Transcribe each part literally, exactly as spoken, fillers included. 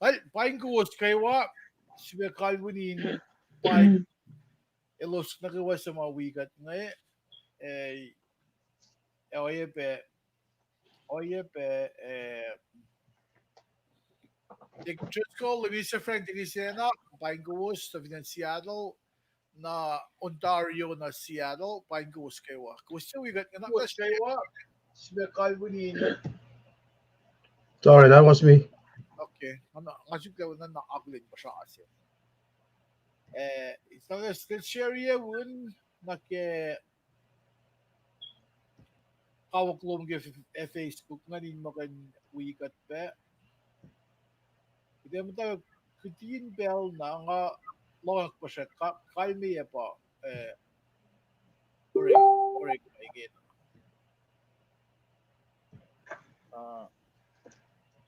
Al, paing kowos kwewa, sifilpac kalweni in paing elos nuh kwewa suc ma wi kuht inge, eh, oacyacpac, oacyacpac, eh, Deacon Driscoll, Minister Frank, Deacon Sena, paing kowos, tuh fin acn Seattle, na Ontario, na Seattle, paing kowos kwewa. Kowos suc wi kuht inge, na kowos kwewa, sifilpac kalweni in. Sorry, that was me. Okay, nga, nga suk lah na, na akihlen puhsra se. Eh, it's not a still share ye un, na ke kawuck lom ke f-, eh, Facebook ingacn in muh kuh in wi kuht pac. Kuht ac muhta kihtin pacl na nga lohng puhsra ka-, kalmeyac pa, eh, orek, orek ingena. Ah,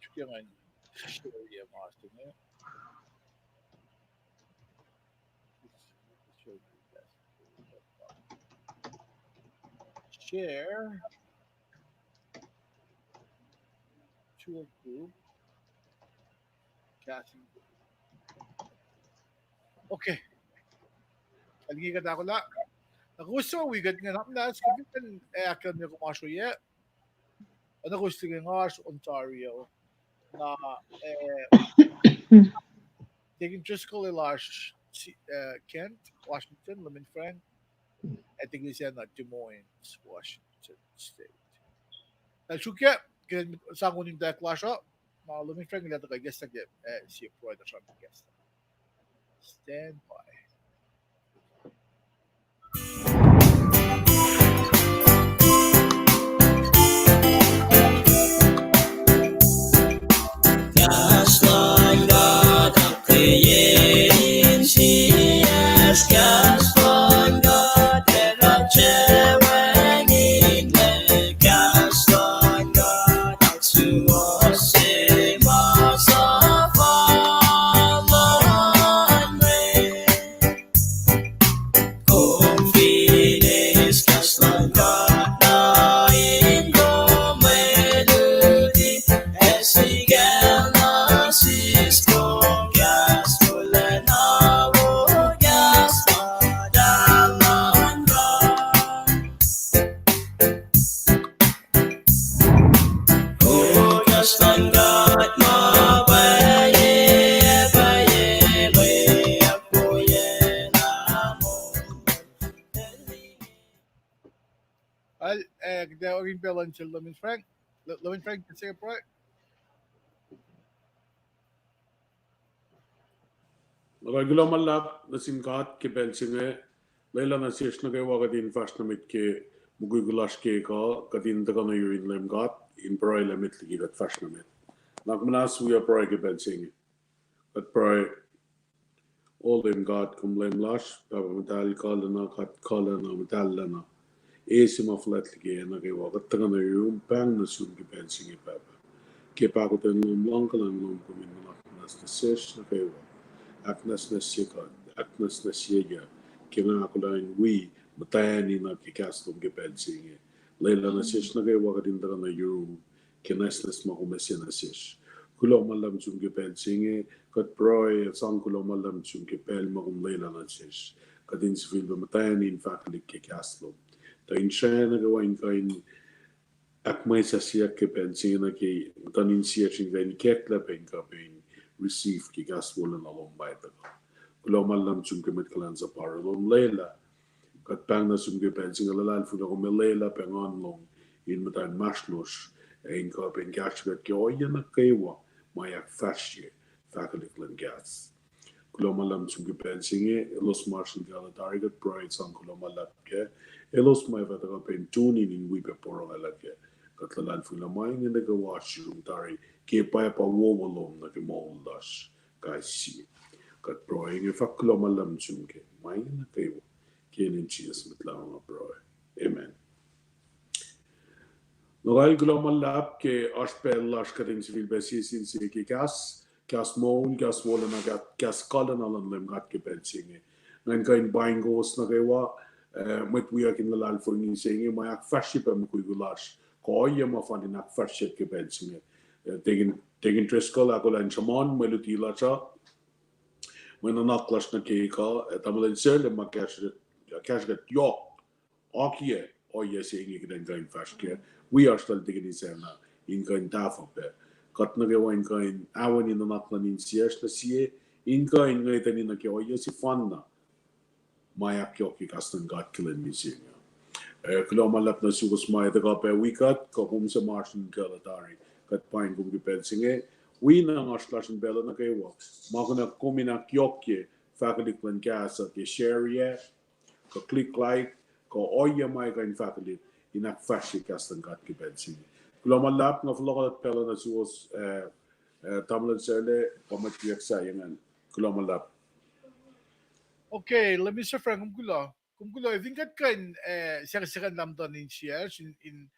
suk ingacn share ye ma se inge. Share to a group. Casting. Okay. Alinge kuht ahkolah. Na kowos suc wi kuht inge, na muhnahs kuht in, eh, ahkkahlwemye kom oasr oyac. Oacna kowos liye inge, nga oasr Ontario. Na, eh, Deacon Driscoll el oasr, eh, Kent, Washington, Leman Frank. Ac Deacon Sena Des Moines, Washington State. Na suk ke, ke sang unin tak lasr uh, ma Leman Frank el ac tuhkuh ikacslah ke, eh, sie pruhe na sramsram ikacslah. Stand by. Al, eh, kuht ac orekmakihn pacl an sel Leman Frank. Le-, Leman Frank, kuht se pruhe. Nga kuloh ma luhlahp nuh sin God ke pacl se inge, lwelah nuh sesr nuh kwewa kuht in fahsr nuh met ke mukwikwi lasr ke kuh, kuht in tuhkuh nuh yurin Leum God in pruhe lah met liki kuht fahsr nuh met. Nga muhnahs wi pruhe ke pacl se inge. Kuht pruhe. O Leum God, kom Leum lasr, Pahpah Muhtahl, kuhlacna, God kuhlacna, muhtahllacna. Eis ma fuhlwact liki nuh kwewa, kuht tuhkuh nuh yurum, pahng nuh sum ke pacl se inge, Pahpah. Ke pahkotwen lom, luhngkuhlwacng lom, kom in nuhnak muhnahs nuh sesr nuh kwewa. Ahknwacsnwacsye kuht, ahknwacsnwacsye kuht, ke nga ahkolah in wi muhtwacn nuh ke kahs lom ke pacl se inge. Lwelah nuh sesr nuh kwewa kuht in tuhkuh nuh yurum ke nwacsnwacs ma kom ase nuh sesr. Kuloh ma luhlahp sum ke pacl se inge, kuht pruhe ac sang kuloh ma luhlahp sum ke pacl ma kom lwelah nuh sesr. Kuht in sifilpac muhtwacn in fahkwelihk ke kahs lom. Tuh insrac nuh kwewa in kuh in ahkmwesahsyeyuck ke pacl se inge nuh ke muhtuhn insiyacsr in kuh in ikacklah pac in kuh pac in receive ke kahs wolacna lom ma tuhkuh. Kuloh ma luhlahp sum ke mwet kuhlwacnsap oaru lom, lwelah kuht pahng nuh sum ke pacl se inge, luhlahlfongi lah kom ac lwelah pac nguhn lom in muhta inmahsrlosr, ac in kuh pac in kahsrwe kuht ke ohiyac nuh kwewa ma ahkfahsrye fahkwelihk luhn kahs. Kuloh ma luhlahp sum ke pacl se inge, elos ma oasr in kuhtuh tari kuht pruhe sang kuloh ma luhlahp kac, elos ma fah tuhkuh pac in tune in in wi pac porongo lah kac. Kuht luhlahlfongi lah ma inge nuh kwewa oasr yurum tari ke pwacpa wowo lom nuh ke moul lasr kais sie. Kuht pruhe inge fahk kuloh ma luhlahp sum ke ma inge nuh kwewa. Ke inen Jisus Mwet Lahngo pruhe. Amen. Nga kuloh ma luhlahp ke oasr pacl lasr kuht in sifilpac sie sin sie ke kahs, kahs moul, kahs wolacna, kahs, kahs kuhlacna luhn Leum God ke pacl se inge. Ngan kuh in paing kowos nuh kwewa, eh, mwet wiyuck in luhlahlfongi se inge, ma ahkfahsrye pac mukwikwi lasr, kuh ohiyac ma fal in ahkfahsryeyuck ke pacl se inge. Deacon, Deacon Driscoll, ahkolah in sruhmuhn mwe luti lasr uh, mwe nuhnak lasr nuh ke kuh, ac tamuhlwel Serle ma kahsruh, kahsruh kuht yohk akiyac ohiyac se inge kuht in kuh in fahsr kac. Wi oasr lal Deacon Isacna in kuh in tahfuh pac kuht nuh kwewa in kuh in ahwoni nuhnak luhn insiyacsr nuh sie, in kuh in ngwetweni nuh ke ohiyac sefanna ma ahkyohkye kahs luhn God ke lwen mihsenge. Eh, kuloh ma luhlahp nuh suwos ma etuh kuh pac wi kuht, kuh kom suc ma oasr in kuhluh tari, kuht paing kom ke pacl se inge. Wi na oasr lasr in pacl uh nuh kwewa, ma kunac kom in ahkyohkye fahkwelihk luhn kahs uh ke share, kuh click like, kuh ohiyac ma kuh in fahkwelihk in ahkfahsrye kahs luhn God ke pacl se inge. Kuloh ma luhlahp, nga fohlohkohn pacl uh nuh suwos, eh, eh, tamuhlwel Serle, pa mwet wiyuck sahyac ingacn. Kuloh ma luhlahp. Okay, let me, Sir Frank, kom kuloh. Kom kuloh, I think kuht kuh in, eh, siyuck, siyuck lah muhtuhn insiyacsr in, in,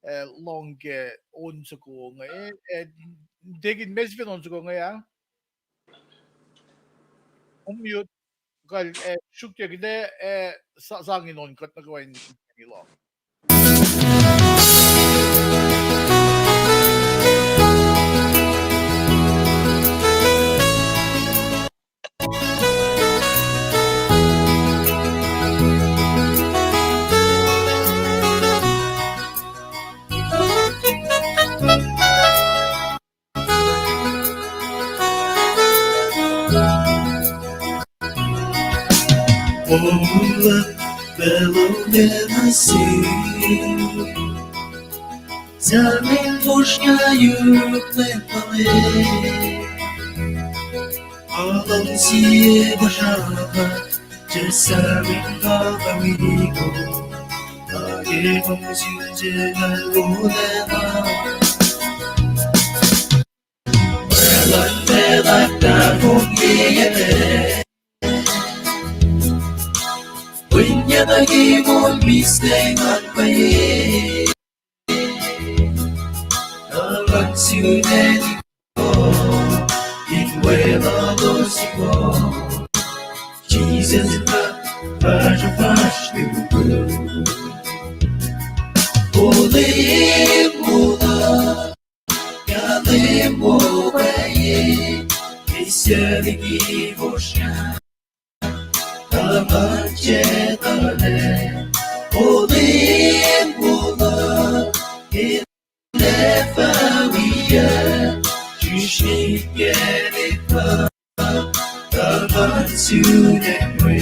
eh, lohng ke on soko inge, eh, Deacon, ma sifacna on soko inge ah? Kom mute, kal, eh, sruokyac kuht, eh, sa-, sang in on kuht nuh kwewa in, in lohng. Ola pacl uh ma se, samin fosrngah yuruk lwen pale. Alang sie puhsra, je samin kaka wiko, ake kom sun je ngal wolacna. Melan, melan tahfonglac, win yata ke mol mistake an paye. Alan sune niko, in weluhlos siko. Jesus pa, pa, pa, pa, Ole mola, Kalem wo pwacye, ke srihke fosrngah, taman cetale. Ole mola, ke lwelah fah wiyuc, srihsrihk ke lwelah fah, taman sun acn we.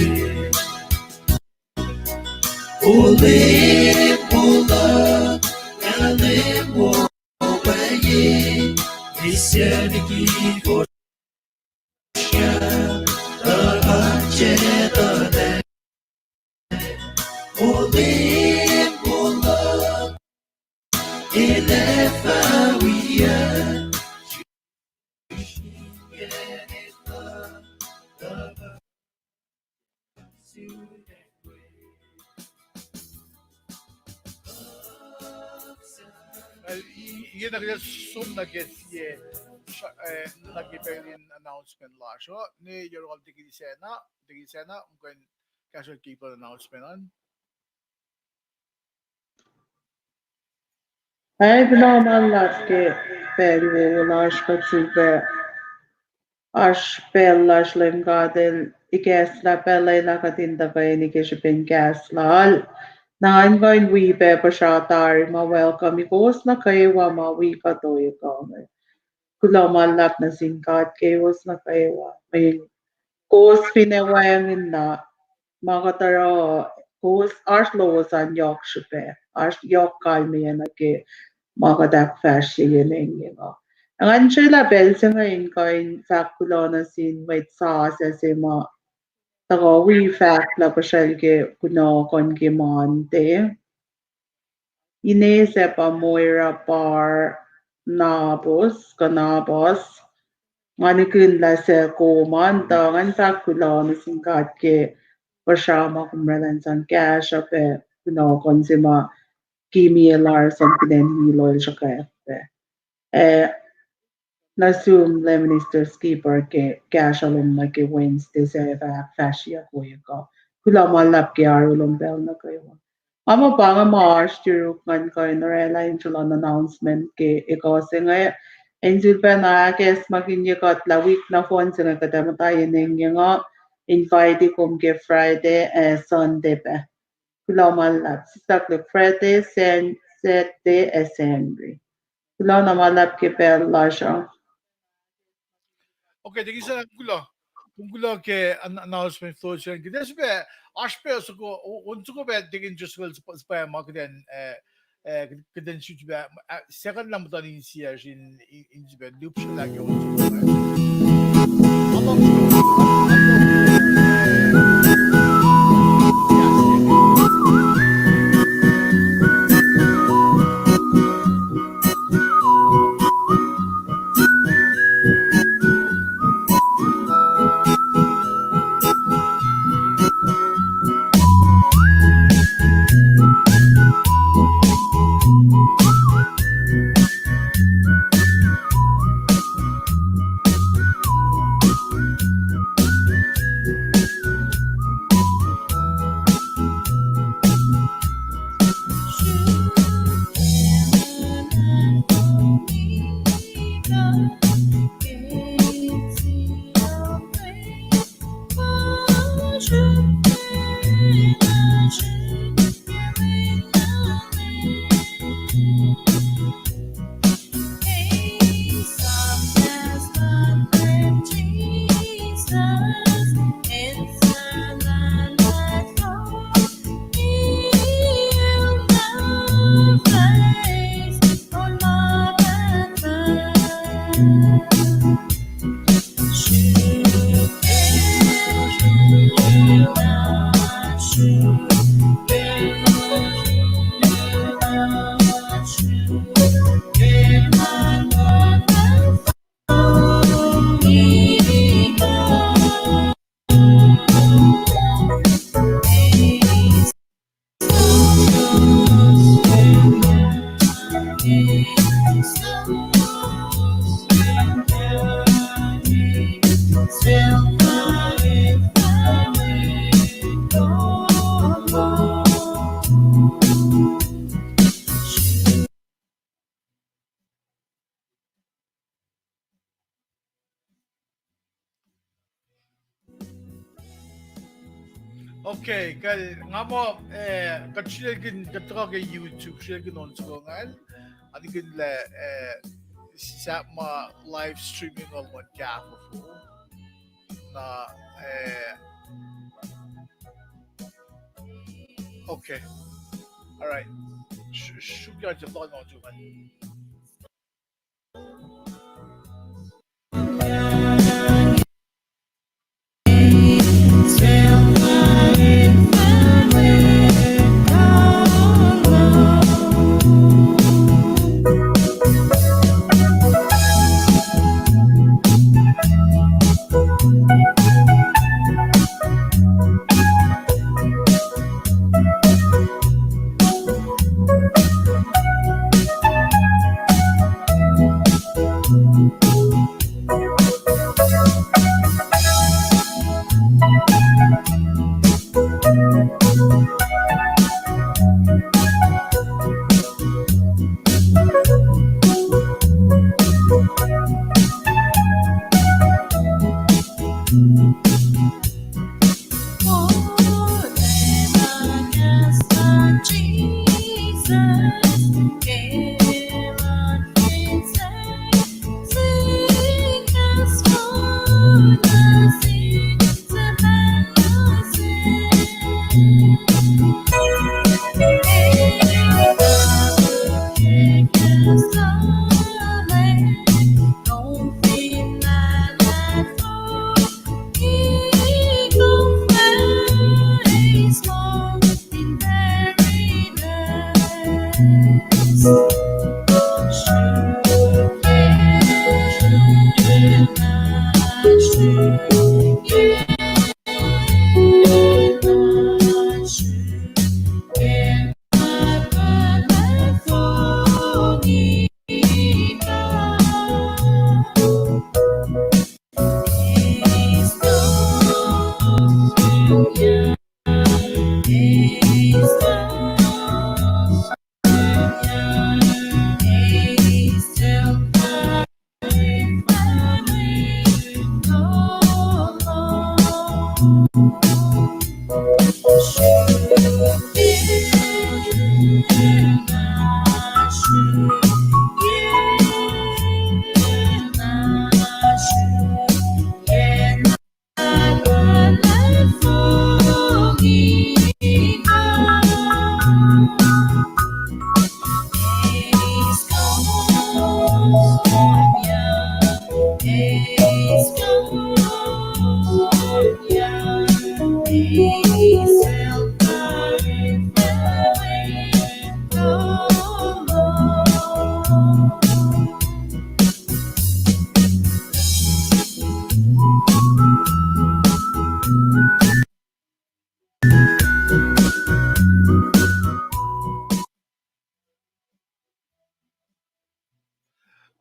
Ole mola, Kalem wo pwacye, ke srihke fosrngah, taman cetale. Ole mola, ke lwelah fah wiyuc, Well, i-, inge na kuht som nuh ke sie, eh, nuh ke pacl in announcement lasr uh, ne yohrohl Deacon Isacna, Deacon Isacna, kom kuh in kahsruh ke ip luhn announcement an. Ac kuloh ma luhlahp ke pacl wowo lasr kuht sifilpac oasr pacl lasr Leum God El ikacslah pacl lwelah kuht in tuhkweni ke srihpen kahs Lal. Na ngan kuh in wi pac puhsra tari ma welcome-i kowos nuh kwewa ma wi kuht ohiyac inge. Kuloh ma luhlahp nuh sin God kowos nuh kwewa. Mweyen kowos finne wacngihn na, ma kuht oruh, kowos oasr lowos an yohk srihpac, oasr yohk kalmeyac nuh ke ma kuht ahkfahsrye yen inge uh. Ac ngan srwaclah pacl se inge in kuh in fahk kuloh nuh sin mwet sasuc se ma tuhkuh wi fahk lah puhsrwacl ke kunohkohn ke Monday. Ine sac pa Moira Parr Nabos, kuh Nabos. Nga nihkihn lah suc kom an, tuh ngan fahk kuloh nuh sin God ke puhsra ma kom oraclah in sang kahsruh pac kunohkohn se ma Kimi el arulacna fin acn Hilo el sruhkwack pac. Ac nuh sum Lay Minister Skipper ke kahsruh lom nuh ke Wednesday sac fah ahkfahsryeyuck we kuh. Kuloh ma luhlahp ke oaru lom pacl nuh kwewa. Nga muh pa inge ma oasr yuruk ngan kuh in oraclah in sruhlan announcement ke ekuh se inge. Acn sulpac na ahkacsmakihnye kuht lah wik nohfohn se inge kuht ac muhta yen engyeng uh, invite kom ke Friday ac Sunday pac. Kuloh ma luhlahp. Sislah Friday, Sun-, Saturday ac Sunday. Kuloh na ma luhlahp ke pacl lasr uh. Okay, thank you, sir. Kuloh. Kom kuloh ke an-, announcement floor se. Kuht ac sifilpac, oasr pac soko, o-, on soko pac taken just well sp-, spam ma kuht in, eh, eh, kuht in sifilpac, eh, second na muhtuhn insiyacsr in, in, in sifilpac lupsrlah ke on soko pac. Okay, kal nga muh, eh, kuht srelkin, kuht tuhkuh ke YouTube, srelkin on soko ngal. Anikin lah, eh, sahp ma live streaming uh luhn kahfofo. Na, eh, okay. All right. Sh-, sh-, srukyak je lon on soko ngal.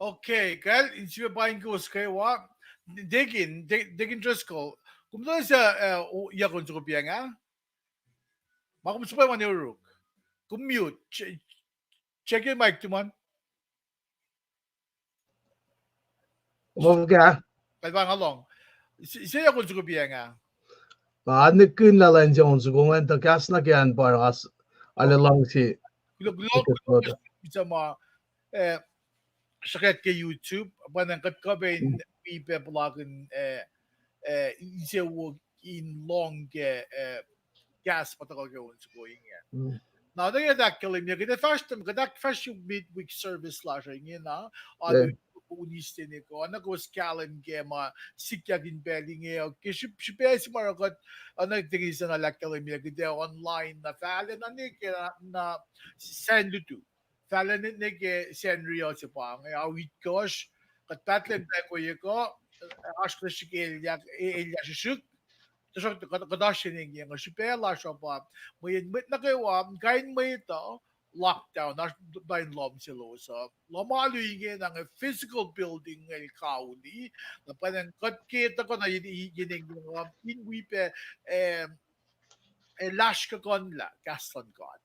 Okay, kal, in sifilpac paing kowos kwewa. Deacon, De-, Deacon Driscoll, kom tuh sa, eh, o-, yac kom soko piacng ah? Ma kom suhpwacma ne oruk. Kom mute. Che-, check your mic, tuman. Mo ka? Kalpana lohng. Se, se yac kom soko piacng ah? Pa nihkihn lah lwen se on soko ingacn tuh kahs nuh ke an pa oasr, arlac luhngse. Kuloh, kuloh, kuloh, kuloh, kuloh. Srihpac ma, eh, srihkwack ke YouTube, pa ngan kuht kuh pac in, mm, wi pac puhlakihn, eh, eh, insewowo in lohng ke, eh, kahs ma tuhkuh ke on soko inge. Mm. Na, tuh ke ahkkahlwemye, kuht ac fahsr, kuht ahkfahsrye midweek service lasr inge na, yeah, on Wednesday ne kuh, na kowos kahlwem ke ma sikyak in pacl inge, ke srihp-, srihpac se ma oruh kuht, uh, na tikin se na ahkkahlwemye kuht ac online na fahlac na ne ke na, na Sacnri lutu. Fahlac ne, ne ke Sacnri uh se pa inge, ao itkohsr, kuht pahtlac in pacl ko ye kuh, oasr kuhtuh srihk elyah, e-, elyah srihsrihk, tuhsruhk kuht, kuht oasr se ne inge, nga srihpac lasr uh pa, mweyen mwet nuh kwewa, kain mwet uh, lockdown, oasr muhta in lohm selos uh. Lohm alu inge na inge physical building el kauli, na pa ngan kuht ke tuhkuh na yen, yen inge, in wi pac, eh, eh, lasr kuhkuhnlah kahs luhn God.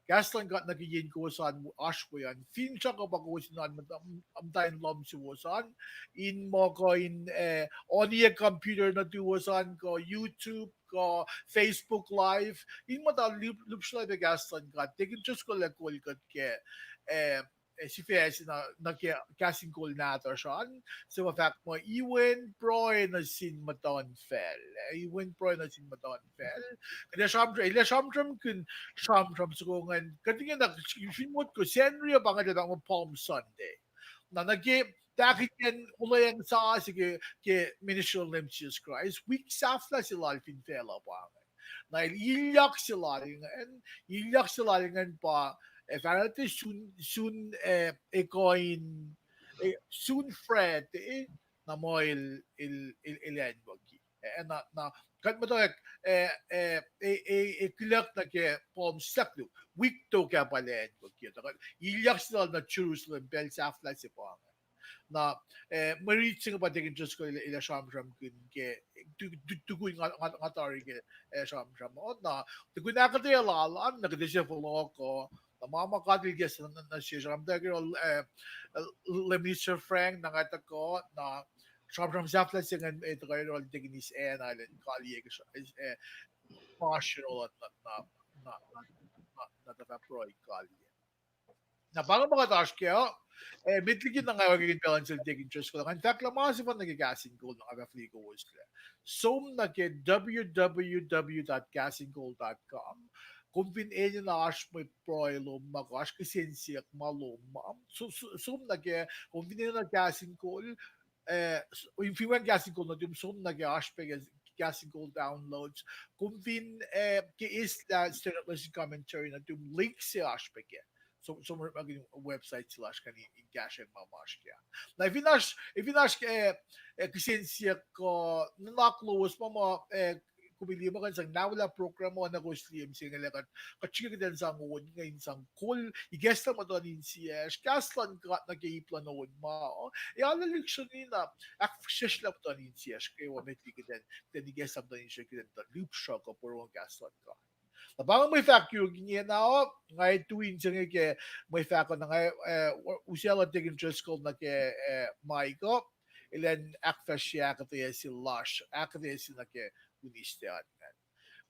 Kahs luhn God nuh ke yen kowos an oasr we an. Finsrak uh pa kowos in oan muhta, muhta in lohm suwos an. In muh kuh in, eh, on-iyac computer nuhtuwos an, kuh YouTube, kuh Facebook Live. In muhta lip-, lihpsrelah pac kahs luhn God. Tikin Driscoll el kol kuht ke, eh, eh, sifac se na, nuh ke kahs in kol nahtuhsr an, se ma fahk muh, Iwen pruhe nuh sin muhtuhnfacl. Eh, Iwen pruhe nuh sin muhtuhnfacl. Kuht ac sramsram, el ac sramsramkihn sramsram soko ingacn. Kuht ingena, fin motko Sacnri uh pa inge, el fahk muh Palm Sunday. Na nuh ke tahkihnyacn olweacng sasuc ke, ke ministry luhn Leum Jisus Kraist, wik sahflah se lal fin facluh pa inge. Na el ilyak se lal ingacn, ilyak se lal ingacn pa, eh, Friday sun, sun, eh, ekuh in, eh, sun Friday, na muh el, el, el, el acnwucki. Eh, na, na, kuht muhtwacwacack, eh, eh, eh, eh, eh, kihluck nuh ke Palm Sunday, wik tok ah pa el acnwucki. Tuh kuht ilyak se lal nuh Jerusalem pacl sahflah se pa inge. Na, eh, mwe rit se inge pa tikin Driscoll el, el ac sramsramkihn ke, tu-, tu-, tukun nga, nga, nga tari ke, eh, sramsram uh. Na, tukun ahkuhtweyac lal an, na kuht ac se fohlohk uh, na ma, ma God el ikacslah nuh, nuh sesr, nga muhtwacwacack, eh, eh, Minister Frank, na nga tuhkuh, na sramsram sahflah se ingacn, eh, tuhkuh yohrohl tikin East Anne Island, kaliyac, eh, ma oasr yohrohl na, na, na, na, na, na tuhfah pruhe kaliyac. Na pa inge ma kuht oasr kac uh, eh, met liki na nga wacngihn pacl an sel tikin Driscoll, ngan fahk lah ma sefanna nuh ke Kahs in Kol, na nga fah fihli kowoslac. Som nuh ke W W W dot kahs in kol dot com. Kom fin enenuh oasr mwe pruhe lom ma kuh oasr kihsen siyuck ma lom ma, so, so, som nuh ke, kom fin enenuh Kahs in Kol, eh, s-, in fin wacngihn Kahs in Kol nuhtum, som nuh ke oasr pac ke Kahs in Kol downloads. Kom fin, eh, ke eslah Standard Lesson Commentary nuhtum, link se oasr pac kac. So, som orekmakihn website se lasr kuh in, in kahsrweyuck ma ma oasr kac. Na fin oasr, fin oasr, eh, eh, kihsen siyuck kuh nuhnak lowos ma ma, eh, kom liye ma kuh in sang nahwelah program uh, na kowos liye mihsenge lah kuht, kuht srihke kuht in sang on inge in sang kol, ikacslah muhtuhn insiyacsr, kahs luhn God nuh ke ip luhn on ma uh, ac arlac lihksreni na ahkfihsrwacsrlah muhtuhn insiyacsr kwewa met liki kuht in, kuht in ikacslah muhtuhn insiyacsr, kuht in tuh lihpsruh kuh porongo kahs luhn God. Na pa inge mwe fahk yohk ingena uh, nga tui inse inge ke mwe fahk uh, na nga, eh, usaclah tikin Driscoll nuh ke, eh, mic uh, elan ahkfahsrye ahkuhtweyac se lasr, ahkuhtweyac se nuh ke Wednesday an ingacn.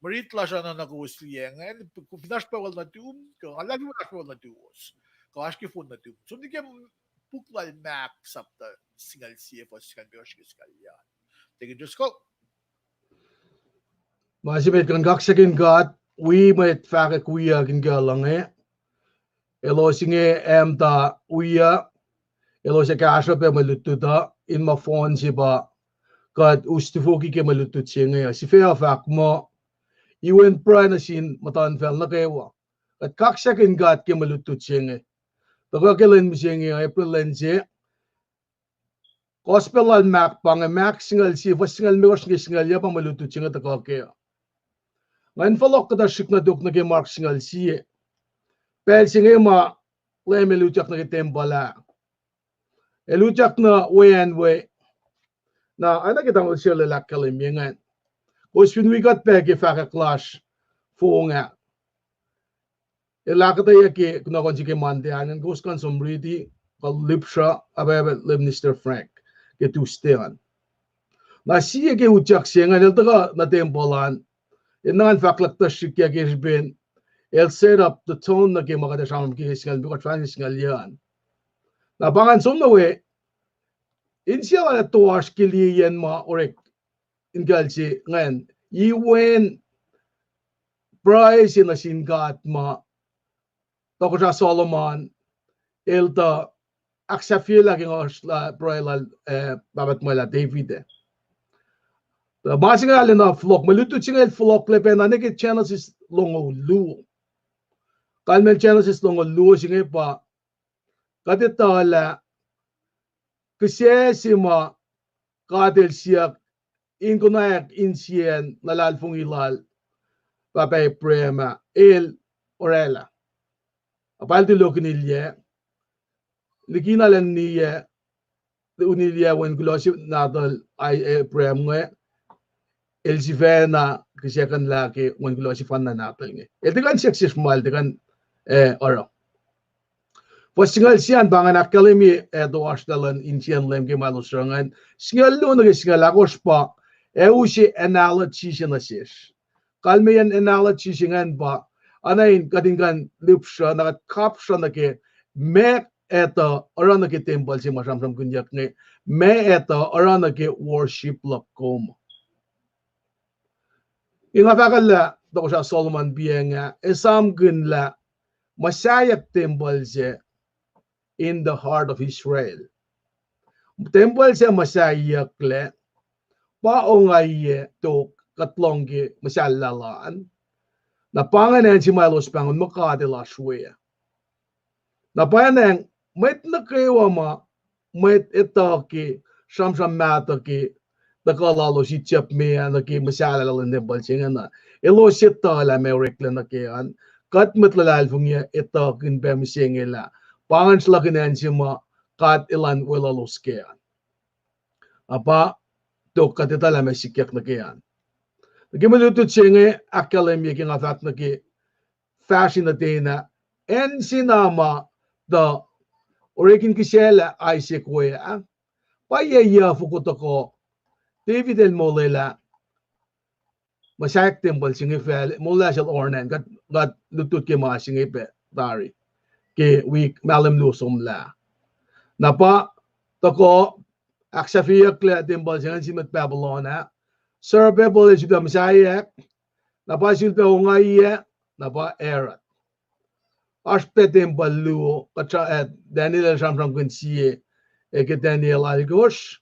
Mwe rit lasr uh na nuh kowos liyacacng, fin oasr pacl nuhtum, kuh nga luhlahlfongi oasr pacl nuhtuwos, kuh oasr ke phone nuhtum, som nuh ke puk lal Mark sapta singucul sie fuhs singucul limekohsr ke singucul yac. Tikin Driscoll. Ma se met, kuh in kaksakihn God wi mwet fahkwack wiyuck in kuh luhn inge. Elos inge ac muhta wiyuck, elos ac kahsruh pac mwe lutlut uh, in ma fohn se pa kuht us tufoki ke mwe lutlut se inge uh. Sifac uh fahk muh, iwen pruhe nuh sin muhtuhnfacl nuh kwewa. Kuht kaksakihn God ke mwe lutlut se inge. Tuhkuh ke lwen mihsenge uh, April lwen se, Gospel lal Mark pa inge, Mark singucul sie, fuhs singucul limekohsr nuh ke singucul yac pa mwe lutlut se inge tuhkuh kac. Nga in fohlohk kuhtuh srihk nuh tok nuh ke Mark singucul sie. Pacl se inge ma Leum El utyak nuh ke tempuhl ah. El utyak nuh weacng we. Na, oacna ke tamuhlwel Sele el ahkkahlwemye ingacn, kowos fin wi kuht pac ke fahkwack lasr fong ah, el ahkuhtweyac ke kunohkohn se ke Monday an, kowos kuh in som riti, kuh lihpsruh, apapah Minister Frank ke Tuesday an. Na sie ke utyak se ingacn, el tuhkuh nuh tempuhl an, el nuh ngan fahkwack tuh srihk ke srihpen el set up the tone nuh ke ma kuht ac sramsram ke singucul limekohsr fahsr singucul yac an. Na pa ngan som nuh we, insiyac lal ah toasr ke liyeyacn ma orek in kuhl se ingacn, iwen pruhe se nuh sin God ma Tohkohsrah Solomon el tuh ahksahfyelah ke ngohsr la pruhe lal, eh, pahpah tuhmwacl ah David ah. Tuh ma se inge arulacna fohlohk, mwe lutlut se inge el fohlohklac pacna nuh ke Genesis longoul luo. Kalmacn Genesis longoul luo se inge pa kuht etuh lah kihsac se ma God El siyuck in konwacack insiyacn luhlahlfongi lal pahpah Abraham ah, el oraclah. Ac pa el tulohkihn ilyac, likina lacn niyac, unilyah wen kuloh se nahtuhl Abraham inge, el sifacna kihsackuhnlah ke wen kuloh sefanna nahtuhl inge. El tiac kuh in siyuck sesr ma el tiac kuh in, eh, oruh. Fuhs singucul sie an pa ngan ahkkahlwemye, eh, toasr lal luhn insiyacn Leum ke ma elos oruh ingacn. Singucul luo nuh ke singucul ahkosr pa ac use analogy se nuh sesr. Kalmeyacn analogy se ingacn pa, oacna in kuht in kuh in lihpsruh, na kuht kapsruh nuh ke ma etuh oruh nuh ke tempuhl se ma sramsramkihnyuck inge, ma etuh oruh nuh ke worship luhk kom. Inge fahk lah Tohkohsrah Solomon piyacng ah esamkihn lah muhsahyuck tempuhl se in the heart of Israel. Tempuhl se muhsahyucklac, pa ongaiyac tok kuht lohng ke muhsahllah lal an. Na pa ingacn acn se ma elos pahngon muh God El oasr we ah. Na pwacnwacng mwet nuh kwewa ma mwet etuh ke sramsram mahtuh ke tuhkuh lalos Egypt me ah nuh ke muhsahllah lal in tempuhl se ingacn ah, elos etuh lah ma oreklac nuh ke an. Kuht mwet luhlahlfongi ah etuh kihn pac mihsenge lah pa ingacn sruhlahkihn acn se ma God Elan weluhlos kac an. Na pa tok kuht etuh lah ma sikyak nuh ke an. Nuh ke mwe lutlut se inge ahkkahlwemye ke nga fahk nuh ke fahsr nuh ten ah, acn se na ma tuh orekihn kihsac lah Isaac we ah, pa yac yac foko tohkoh David el molwelah muhsahyuck tempuhl se inge fal, molwelah sel Ornan, kuht, kuht lutlut ke ma se inge pac tari ke wik mahlwem luo somlah. Na pa tohkoh ahksahfyeyucklac tempuhl se ingacn sin mwet Babylon ah, Zerubbabel el sulpac muhsahyuck, na pa sulpac ongaiyac, na pa Herod. Oasr pac tempuhl luo, kuht, eh, Daniel el sramsramkihn sie, eh, ke Daniel alkosr,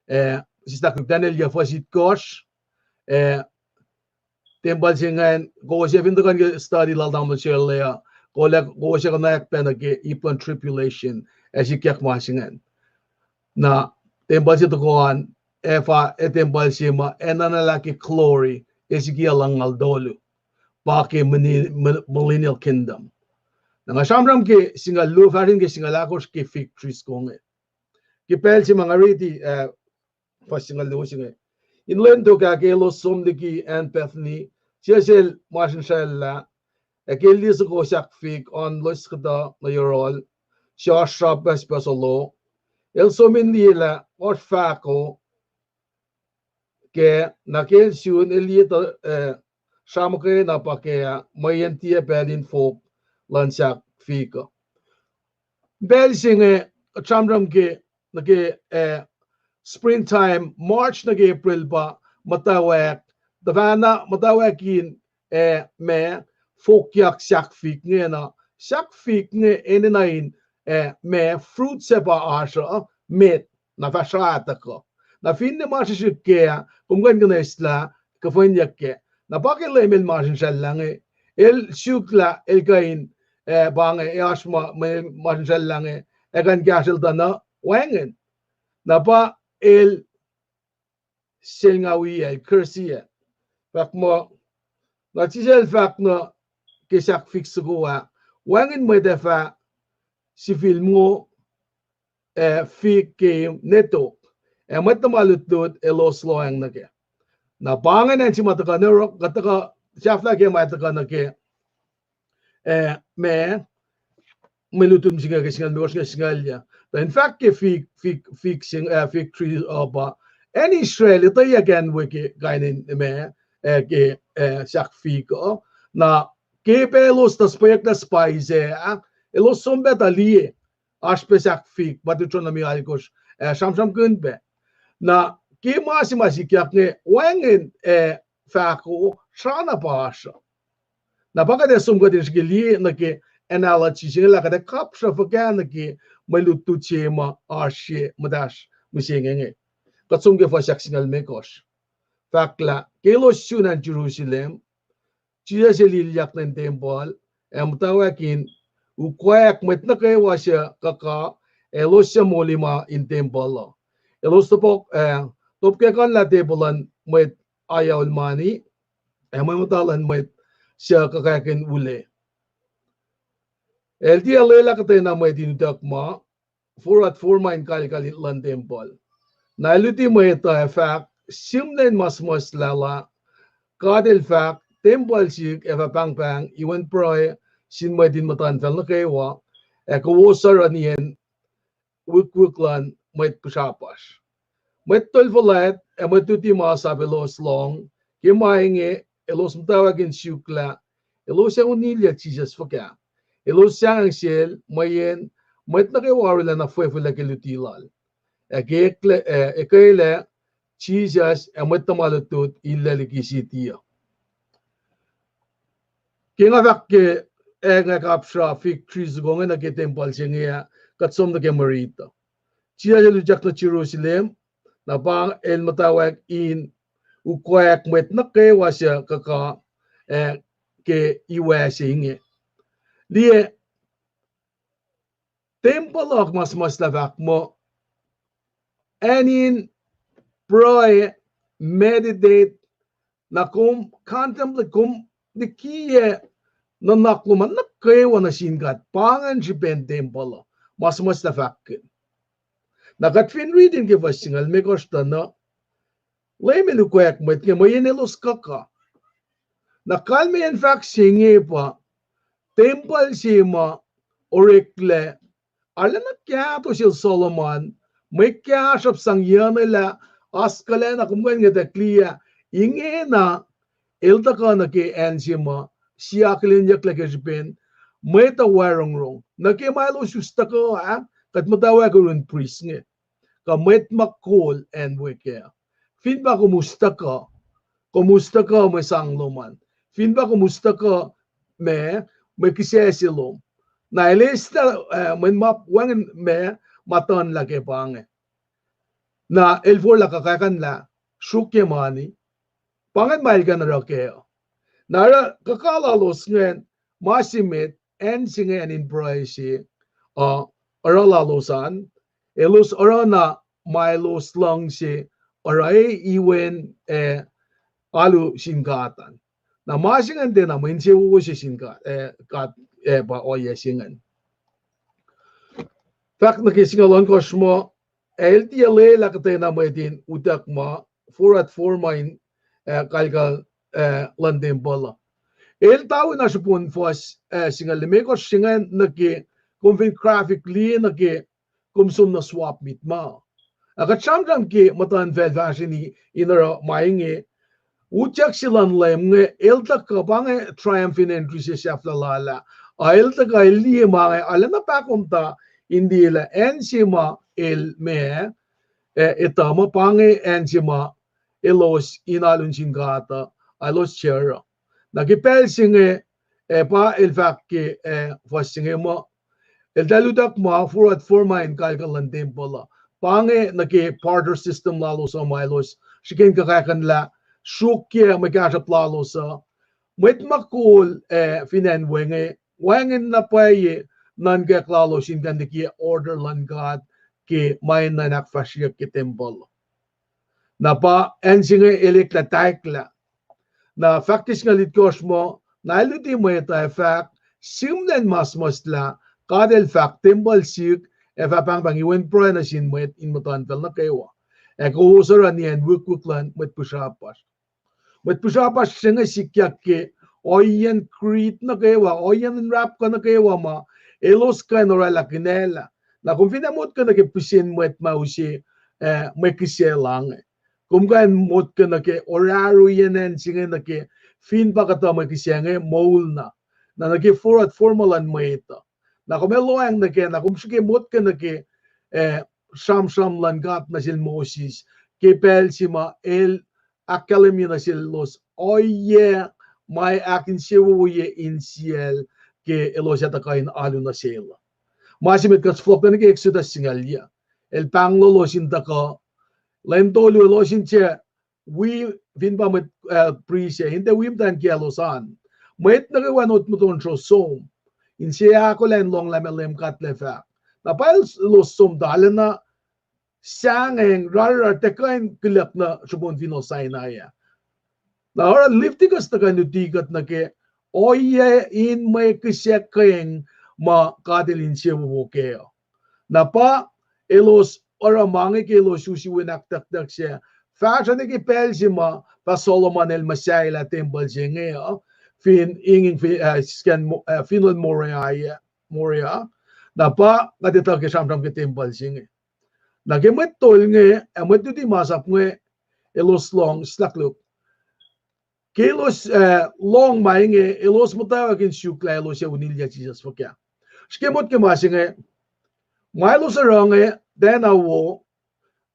eh, sislah ke Daniel yac fuhs itkohsr, eh, tempuhl se ingacn, kowos fin tuhkuh ke study lal tamuhlwel Sele uh, kowos ac konwacack pac nuh ke ip luhn tribulation, ac sikyak ma se ingacn. Na tempuhl se tohkoh an, ac fah, ac tempuhl se ma enenuh lah ke glory, Ezekiel angngaul tolu, pa ke millennial kingdom. Na nga sramsram ke singucul luo, fahsr ke singucul ahkosr ke fig tree soko inge. Ke pacl se ma nga riti, eh, fuhs singucul luo se inge. In lwen tok ah ke elos som liki acn Bethany, sie sel masrinsracllah, ac ke el liye soko sahk fig oan loes kuhtuh nuh yohrohl, suc oasr sra pucspucs olo, el som in liye lah oasr fahko kac, na ke el sun el liye tuh, eh, sra muhkwena pa kac ah, mweyen tiac pacl in fohk luhn sahk fig uh. Pacl se inge, sramsram ke, nuh ke, eh, springtime, March nuh ke April pa muhtwacwacack, tuhfahna muhtwacwacack in, eh, ma, fohkyak sahk fig inge na, sahk fig inge enenuh in, eh, ma, fruit se pa oasr uh, met. Na fah srah tuhkuh. Na finne ma srihsrihk kac ah, kom kuh in kuhnahoslah, kuhfwenyuck kac. Na pa ke Leum El masrinsracllah inge, El suk lah El kuh in, eh, pa inge, eh, oasr ma, ma El masrinsracllah inge, ac kuh in kahsrwel tuh na wacngihn. Na pa El selngawi, El curse-i. Fahk muh, na Jisus El fahk nuh ke sahk fig soko ah, wacngihn mwet ac fah sifil mongo, eh, fig ke ne tok, ac mwet tuhma lutlut elos lohacng nuh kac. Na pa ingacn acn se ma tuhkuh nuh, kuht tuhkuh sahflah ke ma tuhkuh nuh ke, eh, ma, mwe lutlut se inge ke singucul limekohsr nuh ke singucul yac. Tuh in fahk ke fig, fig, fig sing, eh, fig tree uh pa, acn Israel, etweyuck acn we ke kain in ma, eh, ke, eh, sahk fig uh. Na ke pac elos tuh spweyucklah spice ah, elos som pac tuh liye, oasr pac sahk fig, pa Deuteronomy alkosr, eh, sramsramkihn pac. Na ke ma se ma sikyak inge, wacngihn, eh, fahko, srana pa oasr uh. Na pa kuht ac som kuht in srihke liye nuh ke analogy se inge lah kuht ac kapsra fuhkah nuh ke mwe lutlut se ma oasr ye muhtahsr mihsenge inge. Kuht som ke fuhs ahksingucul limekohsr. Fahk lah ke elos sun acn Jerusalem, Jisus El ilyak nuh in tempuhl, ac muhtwacwacack in ukwacack mwet nuh kwewa suc kuhka, ac elos suc moli ma in tempuhl uh. Elos topuk, eh, topuk ke kuhnlah tepuh luhn mwet ayaol mani, ac mwe muhta luhn mwet suc kuhkakihn ule. El tiac lwelah kuhtwena mwet in utuck ma, forward forma in kalkal luhn tempuhl. Na El luti mwet uh ac fahk, sihmlac in ma suhmuhslah lah, God El fahk, tempuhl sihk ac fah pahngpahng iwen pruhe sin mwet in muhtuhnfacl nuh kwewa, ac kowos oruh nien wikwik luhn mwet pihsrapasr. Mwet tol fuhlwact ac mwet luti masap elos lohng ke ma inge, elos muhtwacwacack in suk lah elos ac unilyac Jisus fuhkah. Elos sahngweng sel mweyen mwet nuh kwewa arulacna fwefwelac ke luti lal. Ac ke eklac, eh, eklac Jisus ac mwet tuhma lutlut illac liki siti uh. Ke nga fahk ke, eh, nga kapsra fig tree soko inge nuh ke tempuhl se inge ah, kuht som nuh ke mwe riti uh. Jisus El utyak nuh Jerusalem, na pa El muhtwacwacack in ukwacack mwet nuh kwewa suc kuhka, eh, ke iwac se inge. Liye, tempuhl uh ma suhmuhslah fahk muh, acn in pruhe, meditate, na kom contemplate, kom likiyac nuhnak lom an nuh kwewa nuh sin God, pa ingacn srihpen tempuhl uh, ma suhmuhslah fahkkihn. Na kuht fin riti ke fuhs singucul limekohsr tuh na, Leum El ukwacack mwet inge mweyen elos kuhka. Na kalmeyacn fahk se inge pa, tempuhl se ma oreklac, arulacna kahto sel Solomon, mwe kahsruhp sang yucnuhlah, oaskuhlacna kom kuh in ngwetacng liye, ingena el tuhkuh nuh ke acn se ma, sie akihlenyucklac ke srihpen, mwet uh wacrongrong. Nuh ke ma elos us tuhkuh ah, kuht muhtwacwacack yurin prist inge. Kuh mwet ma kol acn we kac. Fin pa kom us tuhkuh, kom us tuhkuh mwe sang lom an. Fin pa kom us tuhkuh ma, mwe kihsac se lom. Na el eislah, eh, mwe ma wacngihn ma, ma tuhn lah ke pa inge. Na el forlah kuhkakihnlah, sruokyac mani. Pa ingacn ma el kuh in oruh kac uh. Na oruh kuhka lalos ingacn, ma se met, acn se inge acn in pruhe se, uh, oruh lalos an, elos oruh na ma elos luhngse, oruh iwen, eh, alu sin God an. Na ma se ingacn tiacna mwe insewowo se sin God, eh, God, eh, pa ohiyac se ingacn. Fahk nuh ke singucul ohnkohsr muh, ac el tiac lwelah kuhtwena mwet in utuck ma, forward forma in, eh, kalkal, eh, luhn tempuhl uh. El tawin na srihpen fuhs, eh, singucul limekohsr se ingacn nuh ke, kom fin graphic liye nuh ke, kom som nuh swap meet ma. Ac kuht sramsram ke muhtuhnfacl fahsrweni in oruh ma inge, utyak se luhn Leum inge, el tuhkuh pa inge triumphant entry se sahflah lal ah. Ac el tuhkuh el liye ma inge, arulacna pahkomuhta in liye lah acn se ma el ma, eh, etuh muh pa inge acn se ma elos in alu nuh sin God uh, elos tiac oruh. Na ke pacl se inge, eh, pa el fahk ke, eh, fuhs se inge muh, eltahl utuck ma forward forma in kalkal luhn tempuhl uh. Pa inge nuh ke barter system lalos uh ma elos srihke in kuhkakihn lah sruokyac mwe kahsruhp lalos uh. Mwet ma kol, eh, fin acn we inge, wacngihn na pwacye nuhnkack lalos in kuh in liye order luhn God ke ma enenuh in ahkfahsryeyuck ke tempuhl. Na pa acn se inge el eklac taiklah. Na fahk ke singucul itkohsr muh, na el luti mwet uh ac fahk, sihmlac in ma suhmuhslah, God El fahk tempuhl sihk ac fah pahngpahng iwen pruhe nuh sin mwet in muhtuhnfacl nuh kwewa. Ac kowos oruh niyacn wikwik luhn mwet pihsrapasr. Mwet pihsrapasr se inge sikyak ke ohiyacn creed nuh kwewa, ohiyacn inrapkuh nuh kwewa ma elos kuh in oraclah kunaclah. Na kom fin ac motko nuh ke pihsen mwet ma use, eh, mwe kihsac la inge, kom kuh in motko nuh ke orahru yen acn se inge nuh ke fin pa kuhtuh mwe kihsac inge moul na. Na nuh ke forot forma luhn mwet uh. Na kom ac lohacng nuh ke, na kom srihke motko nuh ke, eh, sramsram luhn God nuh sel Moses ke pacl se ma El ahkkahlwemye nuh selos ohiyac ma ahkinsewowoye insiyacl ke elos ac tuhkuh in alu nuh sel uh. Ma se met kuht fohlohk nuh ke Exodus singucul yac. El pahnglolos in tuhkuh, lwen tolu elos in tiac wi fin pa mwet, eh, prist ac in tiac wi muhtwacn kiyaclos an. Mwet nuh kwewa in otmotonsro som, inse ahkolah in lohng lah meac Leum God El ac fahk. Na pa elos som tuh arulacna sahngweng rarrar tiac kuh in kiluck nuh sruhmuhn Finohl Sinai ah. Na oruh Leviticus tuhkuh in luti kuht nuh ke ohiyac in mwe kihsac keng ma God El insewowo kac uh. Na pa elos oruh ma inge ke elos use wen ahktucktuck se, fahsruh nuh ke pacl se ma pa Solomon el muhsahelah tempuhl se inge uh, fin ingin, eh, scan, eh, Finohl Moriah, Moriah. Na pa kuht etuh ke sramsram ke tempuhl se inge. Na ke mwet tol inge ac mwet luti masap inge, elos lohng, sulakluk. Ke elos, eh, lohng ma inge, elos muhtwacwacack in suk lah elos ac unilyac Jisus fuhkah. Srihke motko ma se inge, ma elos oruh inge, tiacna wo,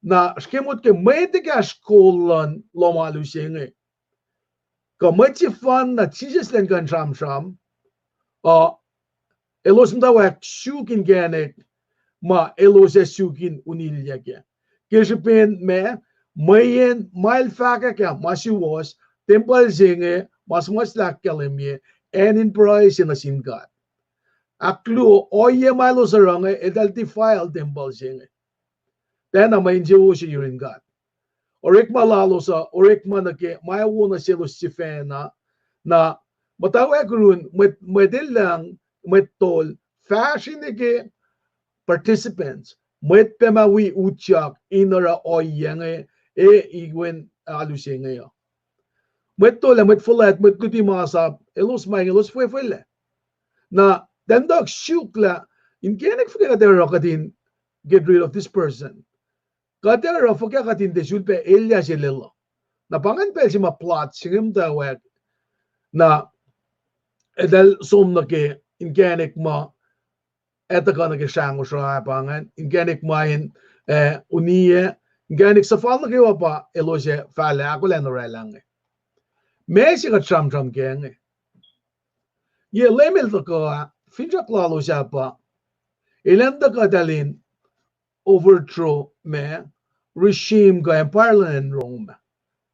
na srihke motko mwet ekahsr kol luhn lohm alu se inge. Kuh mwet sefanna Jisus elan kuh in sramsram, uh, elos muhtwacwacack suk inkacnek ma elos ac suk in unilyac kac. Ke srihpen ma, mweyen ma el fahkwack ah ma suwohs, tempuhl se inge ma suhmuhslah ahkkahlwemye acn in pruhe se nuh sin God. Ahkluo, ohiyac ma elos oruh inge, eltahl defile tempuhl se inge. Tiacna mwe insewowo se yurin God. Orekma lalos uh orekma nuh ke ma wo nuh selos sifacna. Na muhtwacwacack yurin mwet, mwet elyang, mwet tol, fahsri nuh ke participants, mwet pac ma wi utyak in oruh ohiyac inge, e, iwen alu se inge uh. Mwet tol ac mwet fuhlwact, mwet luti masap, elos ma inge elos fwefwelac. Na tiacna suk lah inkacnek fuhkah kuht ac oruh kuht in get rid of this person. Kuht ac oruh fuhkah kuht in tiac sulpac elyah se lel uh. Na pa ingacn pacl se ma plot se inge muhtwacwacack. Na eltahl som nuh ke inkacnek ma ac tuhkuh nuh ke srahngosr uh, pa ingacn inkacnek ma in, eh, uniyac, inkacnek suhfal nuh kwewa pa elos ac fahlah ahkolah in oraclah inge. Ma se kuht sramsram kac inge. Yac Leum El tuhkuh ah, finsrak lalos ah pa elan tuhkuh eltahl in overthrow ma regime kuh empire luhn acn Rome.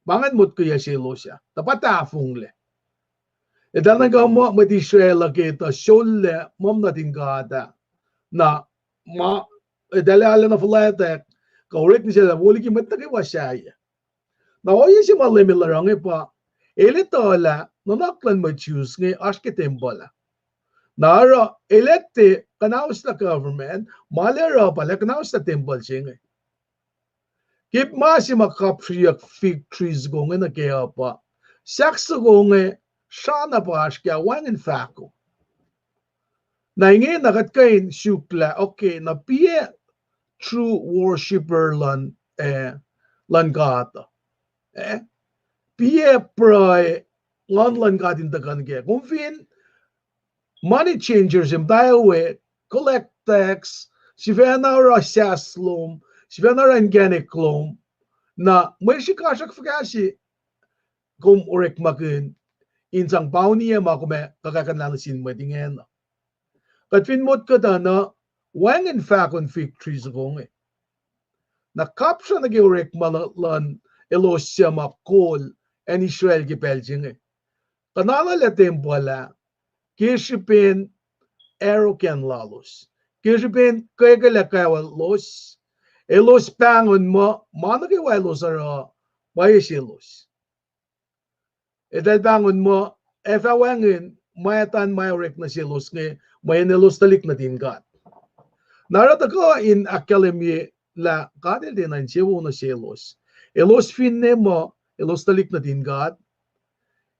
Pa ingacn motkoyac selos ah, tuh pa tahfonglac. Eltahl nuhnkuh muh mwet Israel uh ke tuh sollac muh nuhtin God ah. Na ma, eltahl arulacna fuhlwactack, kuh orek nuh sel ah wo liki mwet nuh kwewa sahyac. Na ohiyac se ma Leum El oruh inge pa, El etuh lah nuhnak luhn mwet Jews inge oasr ke tempuhl ah. Na oruh El etuh kuhnauslah government, ma El oruh pa El kuhnauslah tempuhl se inge. Ke ma se ma kapsreyuck fig tree soko inge nuh kac uh pa, sahk soko inge srana pa oasr ke wacngihn fahko. Na ingena kuht kuh in suk lah, okay, na piac true worshipper luhn, eh, luhn God uh? Eh? Piac pruhe Nguhn luhn God in tuhkuh nuh kac? Kom fin money changers, em, taowe, collect tax, sifacna oruh sahs lom, sifacna oruh inkacnek lom, na mwe srihkasrak fuhkah se kom orekmakihn in sang pauniyac ma kom ac kuhkakihn lah nuh sin mwet ingena? Kuht fin motko tuh na, wacngihn fahkon fig tree soko inge. Na kapsra nuh ke orekma luhn elos suc ma kol acn Israel ke pacl se inge. Kuhnanuclac tempuhl ah, ke srihpen arrogant lalos, ke srihpen kwekwelah kaclos, elos pahngon muh ma nuh kwewa elos oruh, pwacye selos. Eltahl pahngon muh ac fah wacngihn ma etuh ma orek nuh selos inge, mweyen elos tuhlihk nuhtin God. Na oruh tuhkuh in ahkkahlwemye lah God El tiacna insewowo nuh selos. Elos finne muh elos tuhlihk nuhtin God,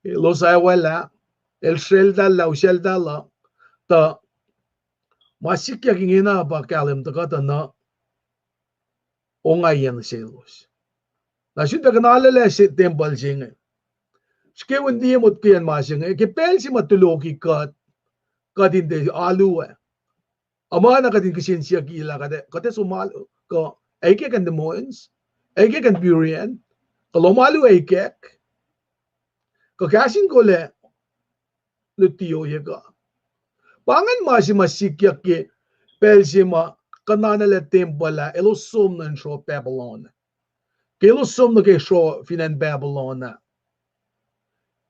elos aolwelah, El srwacltahllah, usacltahl uh, tuh ma sikyak ingena pa kahlwem tuh kuhtuh na ongaiyac nuh selos. Na sulpac kuhnanuclac se tempuhl se inge. Srihke in liye motko an ma se inge, ke pacl se ma tuloki kuht, kuht in tiac alu ah. Oacna kuht in kihsen siyuck lah kuht ac, kuht ac som alu, kuh ac ikack acn Des Moines, ac ikack acn Burien, kuh lohm alu ac ikack, kuh kahs in kol ac luti ohiyac kuh. Pa ingacn ma se ma sikyak ke pacl se ma kuhnanuclac tempuhl ah elos som nuh in sruoh Babylon. Ke elos som nuh ke sruoh fin acn Babylon ah,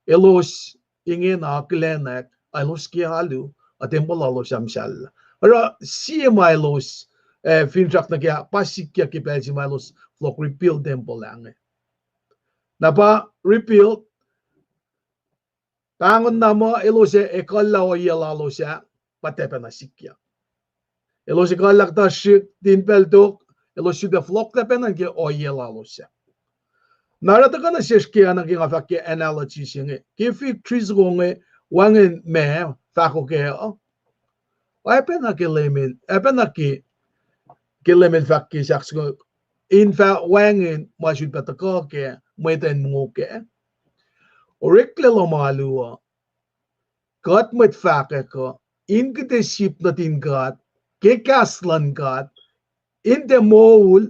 elos ingena akihlenack, elos ke alu, a tempuhl lalos ah muhsahllah. Oruh sie ma elos, eh, finsrak nuh ke pa sikyak ke pacl se ma elos fohlohk rebuild tempuhl ah inge. Na pa rebuild, pahngon na muh elos ac ekuhllah ohiyac lalos ah, pa tiac pacna sikyak. Elos ekuhllah kuhtuh srihk, tin pacl tok, elos sulpac fohlohklac pacna ke ohiyac lalos ah. Na oruh tuhkuh nuh sesr ke, oacna ke nga fahk ke analogy se inge, ke fig tree soko inge, wacngihn ma fahko kac uh, oacpacna ke Leum El, oacpacna ke, ke Leum El fahk ke sahk soko, in fah wacngihn ma sulpac tuhkuh kac, mwet in mongo kac. Oreklac lohm alu uh, kuht mwet fahkwack uh, in kihte sip nuhtin God ke kahs luhn God, in tiac moul,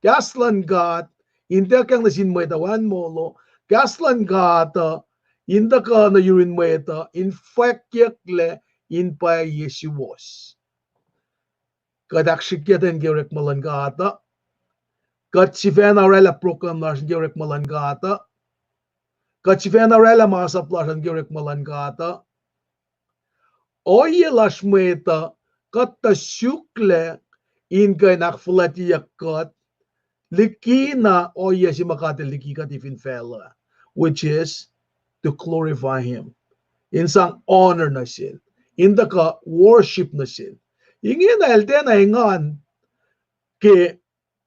kahs luhn God in tiac ahkkweye nuh sin mwet uh wacngihn molo, kahs luhn God uh in tuhkuh nuh yurin mwet uh in fwackyucklac in pwacye suwohs. Kuht ahksrihkye ten ke orekma luhn God uh. Kuht sifacna oraclah program lasr in ke orekma luhn God uh. Kuht sifacna oraclah masap lasr in ke orekma luhn God uh. Ohiyac lasr mwet uh, kuht tuh suklac in kuh in ahkfuhlwactyeyuck kuht likina ohiyac se ma God El liki kuht fin facluh, which is to glorify Him. In sang honor nuh Sel, in tuhkuh worship nuh Sel. Ingena El tiacna engan ke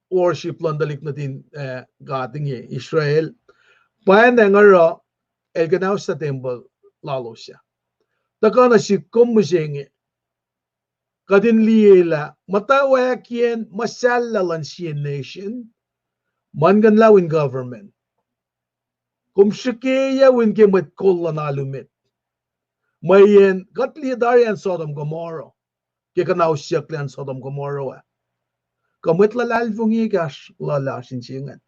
worship luhn tuhlihk nuhtin, eh, God inge Israel. Pwacnwacng oruh El kuhnausta tempuhl lalos ah. Tuhkuh nuh sihk kom mihsenge, kuht in liyelah muhtwacwacackiyacn muhsahllah luhn sie nation, muhlkuhnlah in government. Kom srihkeyuck in ke mwet kol luhn alu met. Mweyen kuht liye tari acn Sodom Gomorrah, ke kuhnausyucklac acn Sodom Gomorrah ah. Kuh mwet luhlahlfongi kahs luhn lasr in se ingacn?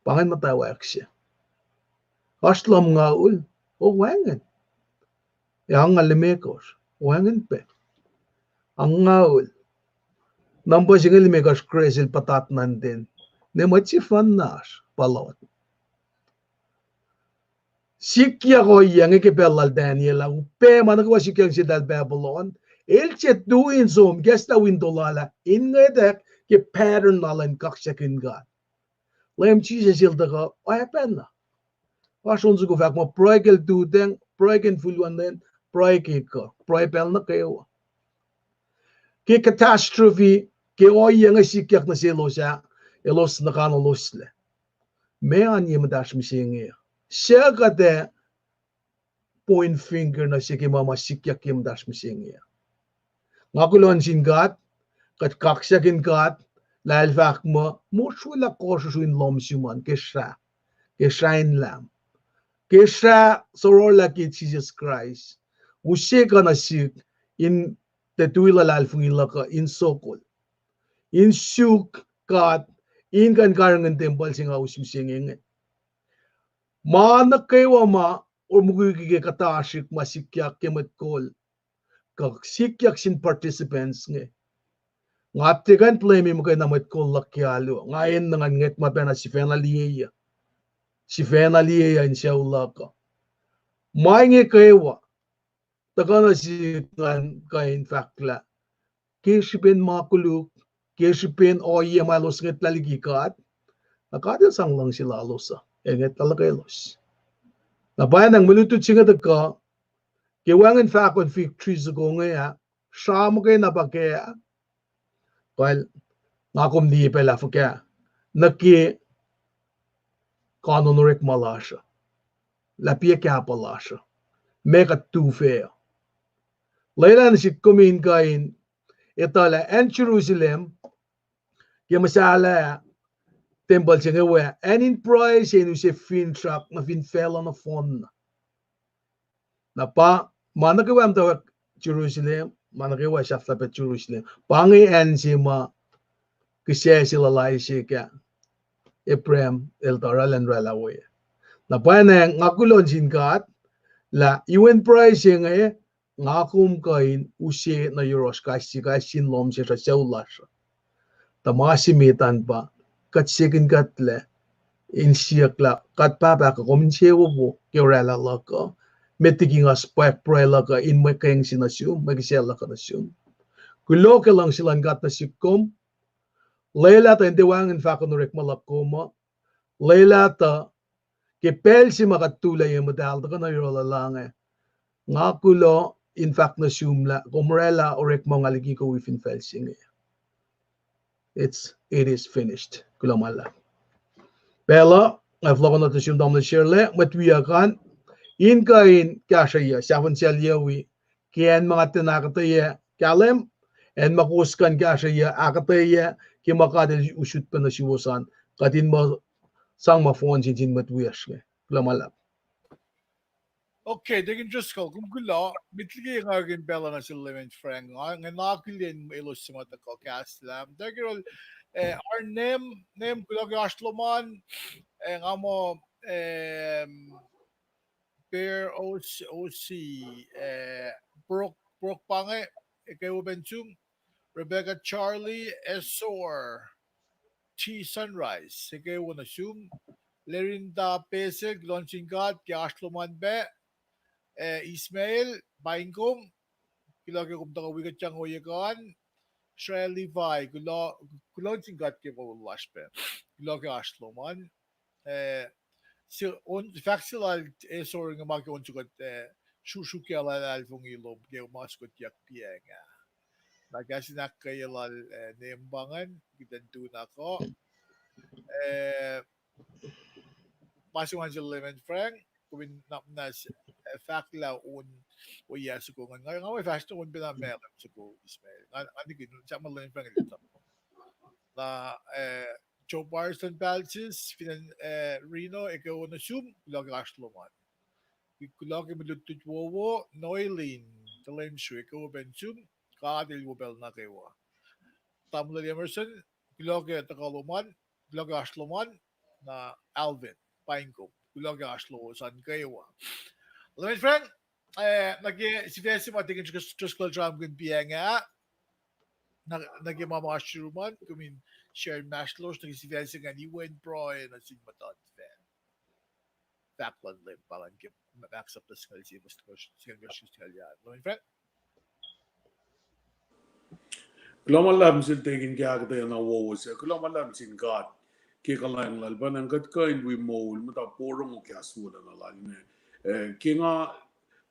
Pa ingacn muhtwacwacack se. Oasr lumngaul, o wacngihn. Ac angngaul limekohsr, wacngihn pac. Angngaul. Numpuh singucul limekohsr Kresel puhtat nuh ten. Ne mwet sefanna oasr pa lot. Sikyak ohiyac inge ke pacl lal Daniel ah, upac ma nuh kwewa sikyak seltahl Babylon. El tiac tui in som, kahs lah winto lal ah, in ngwetack ke pattern lal in kaksakihn God. Leum Jisus El tuhkuh oacpacna. Oasr on soko fahk muh pruhe ke lututacng, pruhe ke infulwacn lwen, pruhe ke kuh, pruhe pacl nuh kwewa. Ke catastrophe, ke ohiyac inge sikyak nuh selos ah, elos nuhkanoloslac. Meac an ye muhtahsr mihsenge? Suc kuht ac point finger nuh se ke ma ma sikyak ye muhtahsr mihsenge? Nga kuloh nuh sin God, kuht kaksakihn God, lah El fahk muh, mosrwelah kohsrusr in lohm sum an ke srah, ke srah in Lam, ke srah sororlah ke Jisus Kraist, use kuh nuh sihk in tiac tui luhlahlfongi luhk uh in sokol, in suk God, in kuh in karihngihn tempuhl se nga us mihsenge inge. Ma nuh kwewa ma mukwikwi ke kuhtasrihk ma sikyak ke mwet kol, kuh sikyak sin participants inge, Nga tiac kuh in blame muhkwena mwet kol luhk ke alu. Nga enenuh ngan ngwet ma pacna sifacna liye, sifacna liye in sucu luhk uh. Ma inge kwewa tuhkuh nuh sihk ngan kuh in fahk lah ke srihpen ma koluk, ke srihpen ohiyac ma elos ngwetlah liki God, na God El sang luhngse lalos uh, El ngwetlah luhkwelos. Na pwacnwacng mwe lutlut se inge tuhkuh, ke wacngihn fahkon fig tree soko inge ah, sra muhkwena pa kac ah, kal, nga kom liye pacl ah fuhkah, nuh ke kanon orekma lasr uh, lah piac kahpah lasr uh, meac kuht tufah uh. Lwelah nuh sihk kom in kuh in etuh lah acn Jerusalem, ke muhsahllah tempuhl se inge we, acn in pruhe se in use finsrak nuh fin facluh nohfohn. Na pa, ma nuh kwewa muhtwacwacack Jerusalem, ma nuh kwewa sahflah pac Jerusalem, pa inge acn se ma kihsac se luhlahlfongi se ah, Abraham el tuh oraclah in oraclah we. Na pwacnwacng nga kuloh nuh sin God lah iwen pruhe se inge, nga kom kuh in use nuh yohrohsr kais sie, kais sie in lohm sesr uh, sucu lasr uh. Tuh ma se met an pa, kuht sekin kuhtlac in siyuck lah God Pahpah, kom insewowo ke oraclah luhk uh, met liki nga srihpac pruhe luhk uh in mwe keng se nuh sum, mwe kihsac luhk uh nuh sum. Kuloh ke luhngse luhn God nuh sihk kom. Lwelah tuh in tiac wacngihn fahkon orekma luhk kom uh. Lwelah tuh ke pacl se ma kuht tulac ye muhtahl tuhkuh nuh yohrohl luhlahp inge, nga kuloh in fahk nuh sum lah kom oraclah orekma nga liki kom wi fin facl se inge. It's, it is finished. Kuloh ma luhlahp. Pacl uh, ac fohlohkohn nuh sum tamuhlwel Sharla, mwet wiyuck an, in kuh in kahsrweyuc, sahfon sel yuc wi, ke acn ma nga tiacna ahkuhtweyac kahlwem, acn ma kowos kuh in kahsrweyuc, ahkuhtweyac ke ma God El usot pac nuh suwos an, kuht in muh sang ma fohn sin sin mwet wiyacsr inge. Kuloh ma luhlahp. Okay, Deacon Driscoll, kom kuloh, met liki nga kihtin pacl uh nuh sel Reverend Frank, nga, nga na akihlen elos suc ma tuhkuh kahs lah. Deacon, eh, Arnem, nem kuloh ke oasr lom an, eh, nga muh, eh, Bear O C, O C, eh, Brooke, Brooke pa inge, eke wo pacna sum, Rebecca Charlie, Esor, T Sunrise, eke wo nuh sum, Lerinda Pesek, kuloh nuh sin God ke oasr lom an pac, eh, Ismail, paing kom, kuloh ke kom tuhkuh wi kuht sang ohiyac an, Shreya Levi, kuloh, kuloh nuh sin God ke moul lasr pac, kuloh ke oasr lom an, eh, se on, fahk se lal Esor inge ma ke on sukut, eh, sru-, sruokyac luhlahlfongi lom ke ma sukut yak piacng ah. Na kahs in ahkkweye lal, eh, nem pa ingacn, kuht in tu na kuh. Eh, ma se ma sel Reverend Frank, kom in na, na s-, eh, fahk lah on, ohiyac soko ingacn. Nga, nga fahsr on pacna ma soko Ismail. Nga, nga nihkihn, sa ma Reverend Frank el etuh. Na, eh, Joe Barson Palsis, fin acn, eh, Reno, eke wo nuh sum, kuloh ke oasr lom an. Kuloh ke mwe lutlut wowo, Noelin, Talenshu, eke wo pacna sum, God El wo pacl nuh kwewa. Tamuhlwel Emerson, kuloh ke tuhkuh lom an, kuloh ke oasr lom an, na Alvin, paing kom, kuloh ke oasr lowos an kwewa. Reverend Frank, eh, nuh ke sifac se ma Deacon Dris-, Driscoll sramsramkihn piacng ah, nuh, nuh ke ma ma oasr yurum an, kom in share inmahsrlosr nuh ke sifac se ingacn, iwen pruhe nuh sin muhtuhnfacl. Fahk luhn Leum pa ingacn ke Acts chapter singucul sie, verse singucul, singucul, singucul, singucul, ah, Reverend Frank. Kuloh ma luhlahp sel Deacon ke ahkuhtweyac na wowo se. Kuloh ma luhlahp sin God ke kuhlwacng lal, pa ingacn kuht kuh in wi moul, muhta porongo kahs wolacna lal inge. Eh, ke nga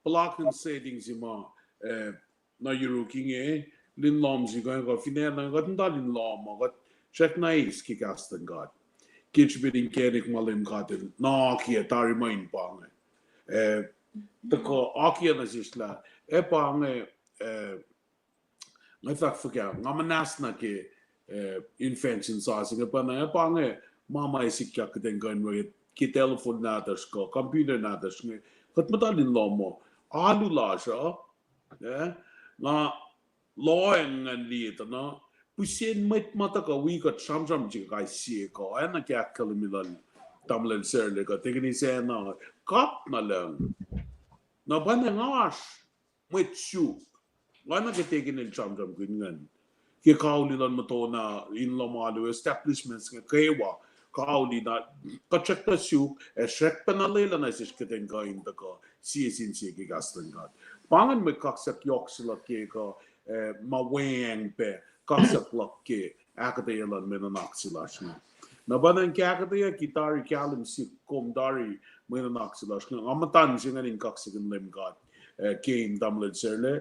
puhlakihn setting se ma, eh, nuh yuruk inge, lin lohm sihk kuh fin acn kuht muhta lin lohm uh, kuht srackna eis ke kahs luhn God. Ke srihpen inkacnek ma Leum God El na akiyac tari ma in pa inge. Eh, tuhkuh akiyac nuh sesr lah, ac pa inge, eh, nga fahk fuhkah, nga muhnahs na ke, eh, invention sasuc inge, pa na, ac pa inge ma ma ac sikyak kuht in kuh in oruh ke telephone nahtuhsr kuh computer nahtuhsr inge, kuht muhta lin lohm uh, alu lasr uh, eh, nga lohacng ngan liye tuh na, pihsen mwet ma tuhkuh wi kuht sramsram se kais sie kuh, ac na ke ahkkahlwemye lal tamuhlwel Sarla kuh Deacon Isacna, kap na lucng. Na pa na nga oasr mwet suk, nga na ke Deacon el sramsramkihn ingacn. ke kauli luhn muhtona in lohm alu, establishments inge kwewa, kauli na, kuht srackna suk, ac srackpacna lwelah nuh sesr kuht in kuh in tuhkuh sie sin sie ke kahs luhn God. Pa ingacn mwe kaksak yohk se luhk ke kuh, eh, ma weacng pac kaksak luhk ke ahkuhtweyac luhn mwe nuhnak se lasr inge. Na pa ingacn ke ahkuhtweyac ki tari kahlwem sihk kom tari mwe nuhnak se lasr inge, nga muhta se ingacn in kaksakin Leum God, eh, ke in tamuhlwel Sarla,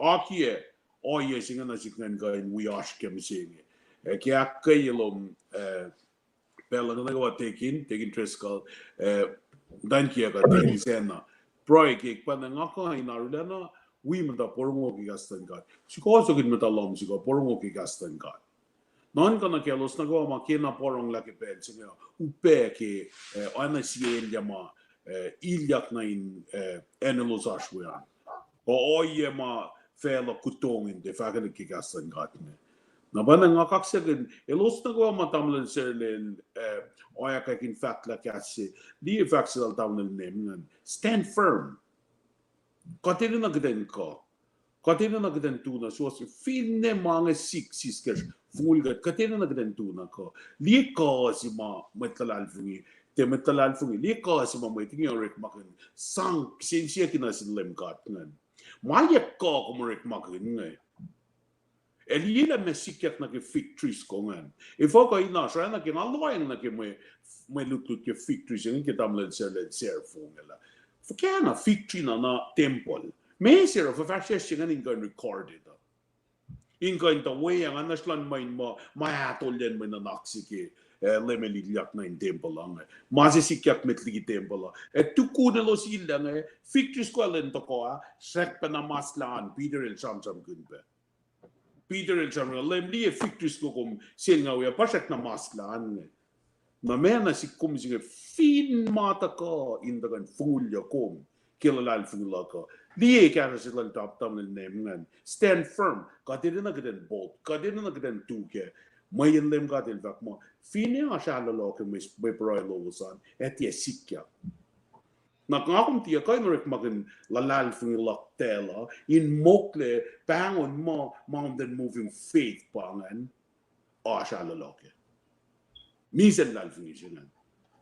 akiyac ohiyac se ingacn nuh sihk ingacn kuh in wi oasr ke mihsenge. Eh, ke ahkkweye lom, eh, pacl nuh kwewa Tekin, Tekin Driscoll, eh, Dankiyaka, Tekin Sena. Pruhe ke pa na nga kuh in arulacna wi muhta porongo ke kahs luhn God. Sukohsohk in muhta lohm sihk uh porongo ke kahs luhn God. Nuhnkuh nuh kaclos nuh kwewa ma kena porongo lah ke pacl se inge, upac ke, eh, oacna sie elyah ma, eh, ilyak nuh in, eh, acn elos oasr we an. Kuh ohiyac ma facluh kutongin tiac fahkwelihk ke kahs luhn God inge. Na pa na nga kaksakihn elos nuh kwewa ma tamuhlwel Sarla el, eh, oacyacpac in fahk lah kahs se, liye fahk se lal tamuhlwel Nahum ingacn, stand firm. Kuht enenuh kuht in kuh. Kuht enenuh kuht in tu na suwohs, finne ma inge sik siskacsr fongul kuht, kuht enenuh kuht in tu na kuh. Liye kuh se ma mwet luhlahlfongi, tiac mwet luhlahlfongi, liye kuh se ma mwet inge orekmakihn sang kihsen siyuck nuh sin Leum God ingacn. Ma yac kuh kom orekmakihn inge? El liye lah meac sikyak nuh ke fig tree soko ingacn. Efuh kuh in oasr oacna ke nga lohacng nuh ke mwe, mwe lutlut ke fig tree se inge ke tamuhlwel Sarla el share fong lah, fuhkah na fig tree na na tempuhl? Meac se oruh fuhfahsryucsr se ingacn in kuh in recorded uh, in kuh in tuh weacng, nga nuh sel luhn mweyen muh ma ahtolyacn mwe nuhnak se ke, eh, Leum el ilyak nuh in tempuhl uh inge, ma se sikyak met liki tempuhl uh. Ac tukun elos ilyak inge, fig tree soko lwen tohkoh ah srackpacna mas lah an, Peter el sramsramkihn pac. Peter el sramsram, Leum, liye fig tree soko kom selnga wi ah, pa srackna mas lah an inge. Na meac na sik kom se inge, fin ma tuhkuh in tuhkuh in fongulyak kom ke luhlahlfongi luhk uh, liye kahsruh se lal tamuhlwel Nahum ingacn, stand firm. Kuht enenuh kuht in bold, kuht enenuh kuht in tu kac. Mweyen Leum God el fahk muh finne oasr ahlohloh ke mwe, mwe pruhe lowos an, ac tiac sikyak. Na nga kom tiac kuh in orekmakihn luhlahlfongi luhk tacl uh in mokle pahngon muh mountain moving faith pa ingacn, oasr ahlohloh kac. Misac luhlahlfongi se ingacn.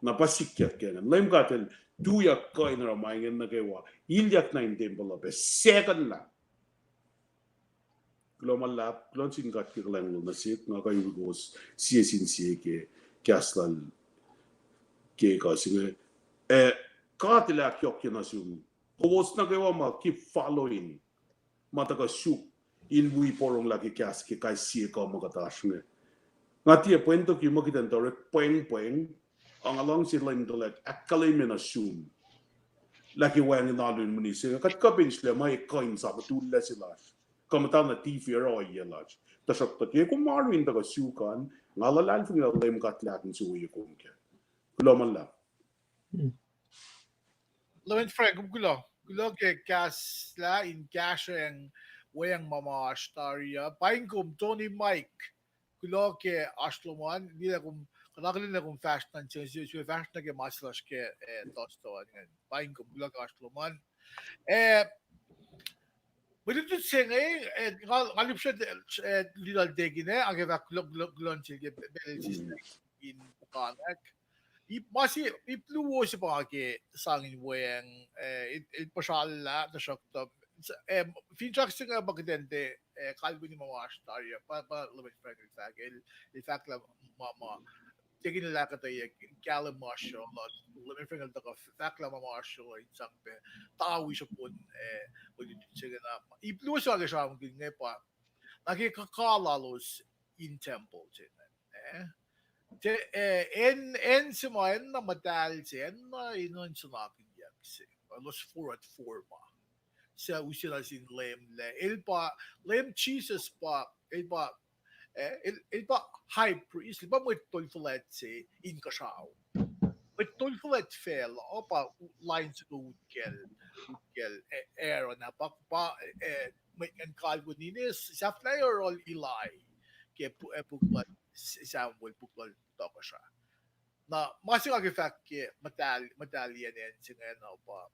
Na pa sikyak ke ingacn. Leum God el tuyak kuh in oruh ma ingacn nuh kwewa, ilyak nuh in tempuhl uh pac second lah. Kuloh ma luhlahp, kuloh nuh sin God ke kuhlwacng lal nuh sihk, nga kuh in wi kowos sie sin sie ke kahs lal ke kuh se inge. Eh, God el ahkyohkye nuh sum, kowos nuh kwewa ma keep following ma tuhkuh suk in wi porongo lah ke kahs ke kais sie kuh ma kuht oasr inge. Nga tiac pweng tok muh kuht in tuh orek pwengpweng, ac nga luhngse Leum tuhlac ahkkahlwemye nuh sum lah ke wacngihn alu in mihs se inge kuht kuh in srihklac ma ekuh in sang tuhlac se lasr, kuh muhta na T V oruh ohiyac lasr. Tuhsruhktuh ke kom arulacna tuhkuh suk an, nga luhlahlfongi lah Leum God el ahkinsewowoye kom kac. Kuloh ma luhlahp. Leum Frank, kom kuloh. Kuloh ke kahs lah in kahsrwacng weacng ma ma oasr tari uh. Paing kom Tony Mike. Kuloh ke oasr lom an, liye lah kom, kuht akihlen lah kom fahsr nuh sin, sifilpac fahsr nuh ke ma se lasr ke, eh, Thursday an ingacn. Paing kom, kuloh ke oasr lom an. Eh, mwe lutlut se inge, eh, nga, nga lihpsre, eh, lilal Tekin ah, ac fahk kuloh, kuloh, kuloh nuh sel ke pacl sislah in pukanwack. Ip ma se, ip luo se pa nga ke sang in weacng, eh, el, el puhsrallah, tuhsruhktuh, eh, finsrak se inge pa kuht in tiac, eh, kalweni ma ma oasr tari uh, pa, pa Leum Frank el fahk, el, el fahk lah ma, ma Tekin el ahkuhtweyac kahlwem ma oasr yohrohl, Leum Frank el tuhkuh fahk lah ma ma oasr yohrohl in sang pac tawi srihpen, eh, mwe lutlut se inge na. Ip luo se nga ke sramsramkihn inge pa, na ke kuhka lalos in tempuhl se inge, eh, tiac, eh, acn, acn se ma acn na muhtahl se, acn na enenuh in suhnakihnyuck se, elos forward forma suc use nuh sin Leum lac. El pa, Leum Jisus pa, el pa, eh, el, el pa high priest, el pa mwet tol fuhlwact se inkuhsrao. Mwet tol fuhlwact facluh pa lain soko utkacl, utkacl, eh, Aaron ah, pa, pa, eh, mwet ngacn kalweni ninac, sahflah yohrohl Eli ke pu-, eh, puk lal S-, Samuel, puk lal Tohkohsrah. Na ma se nga ke fahk ke muhtahl-, muhtahliyacn acn se ingacn uh pa,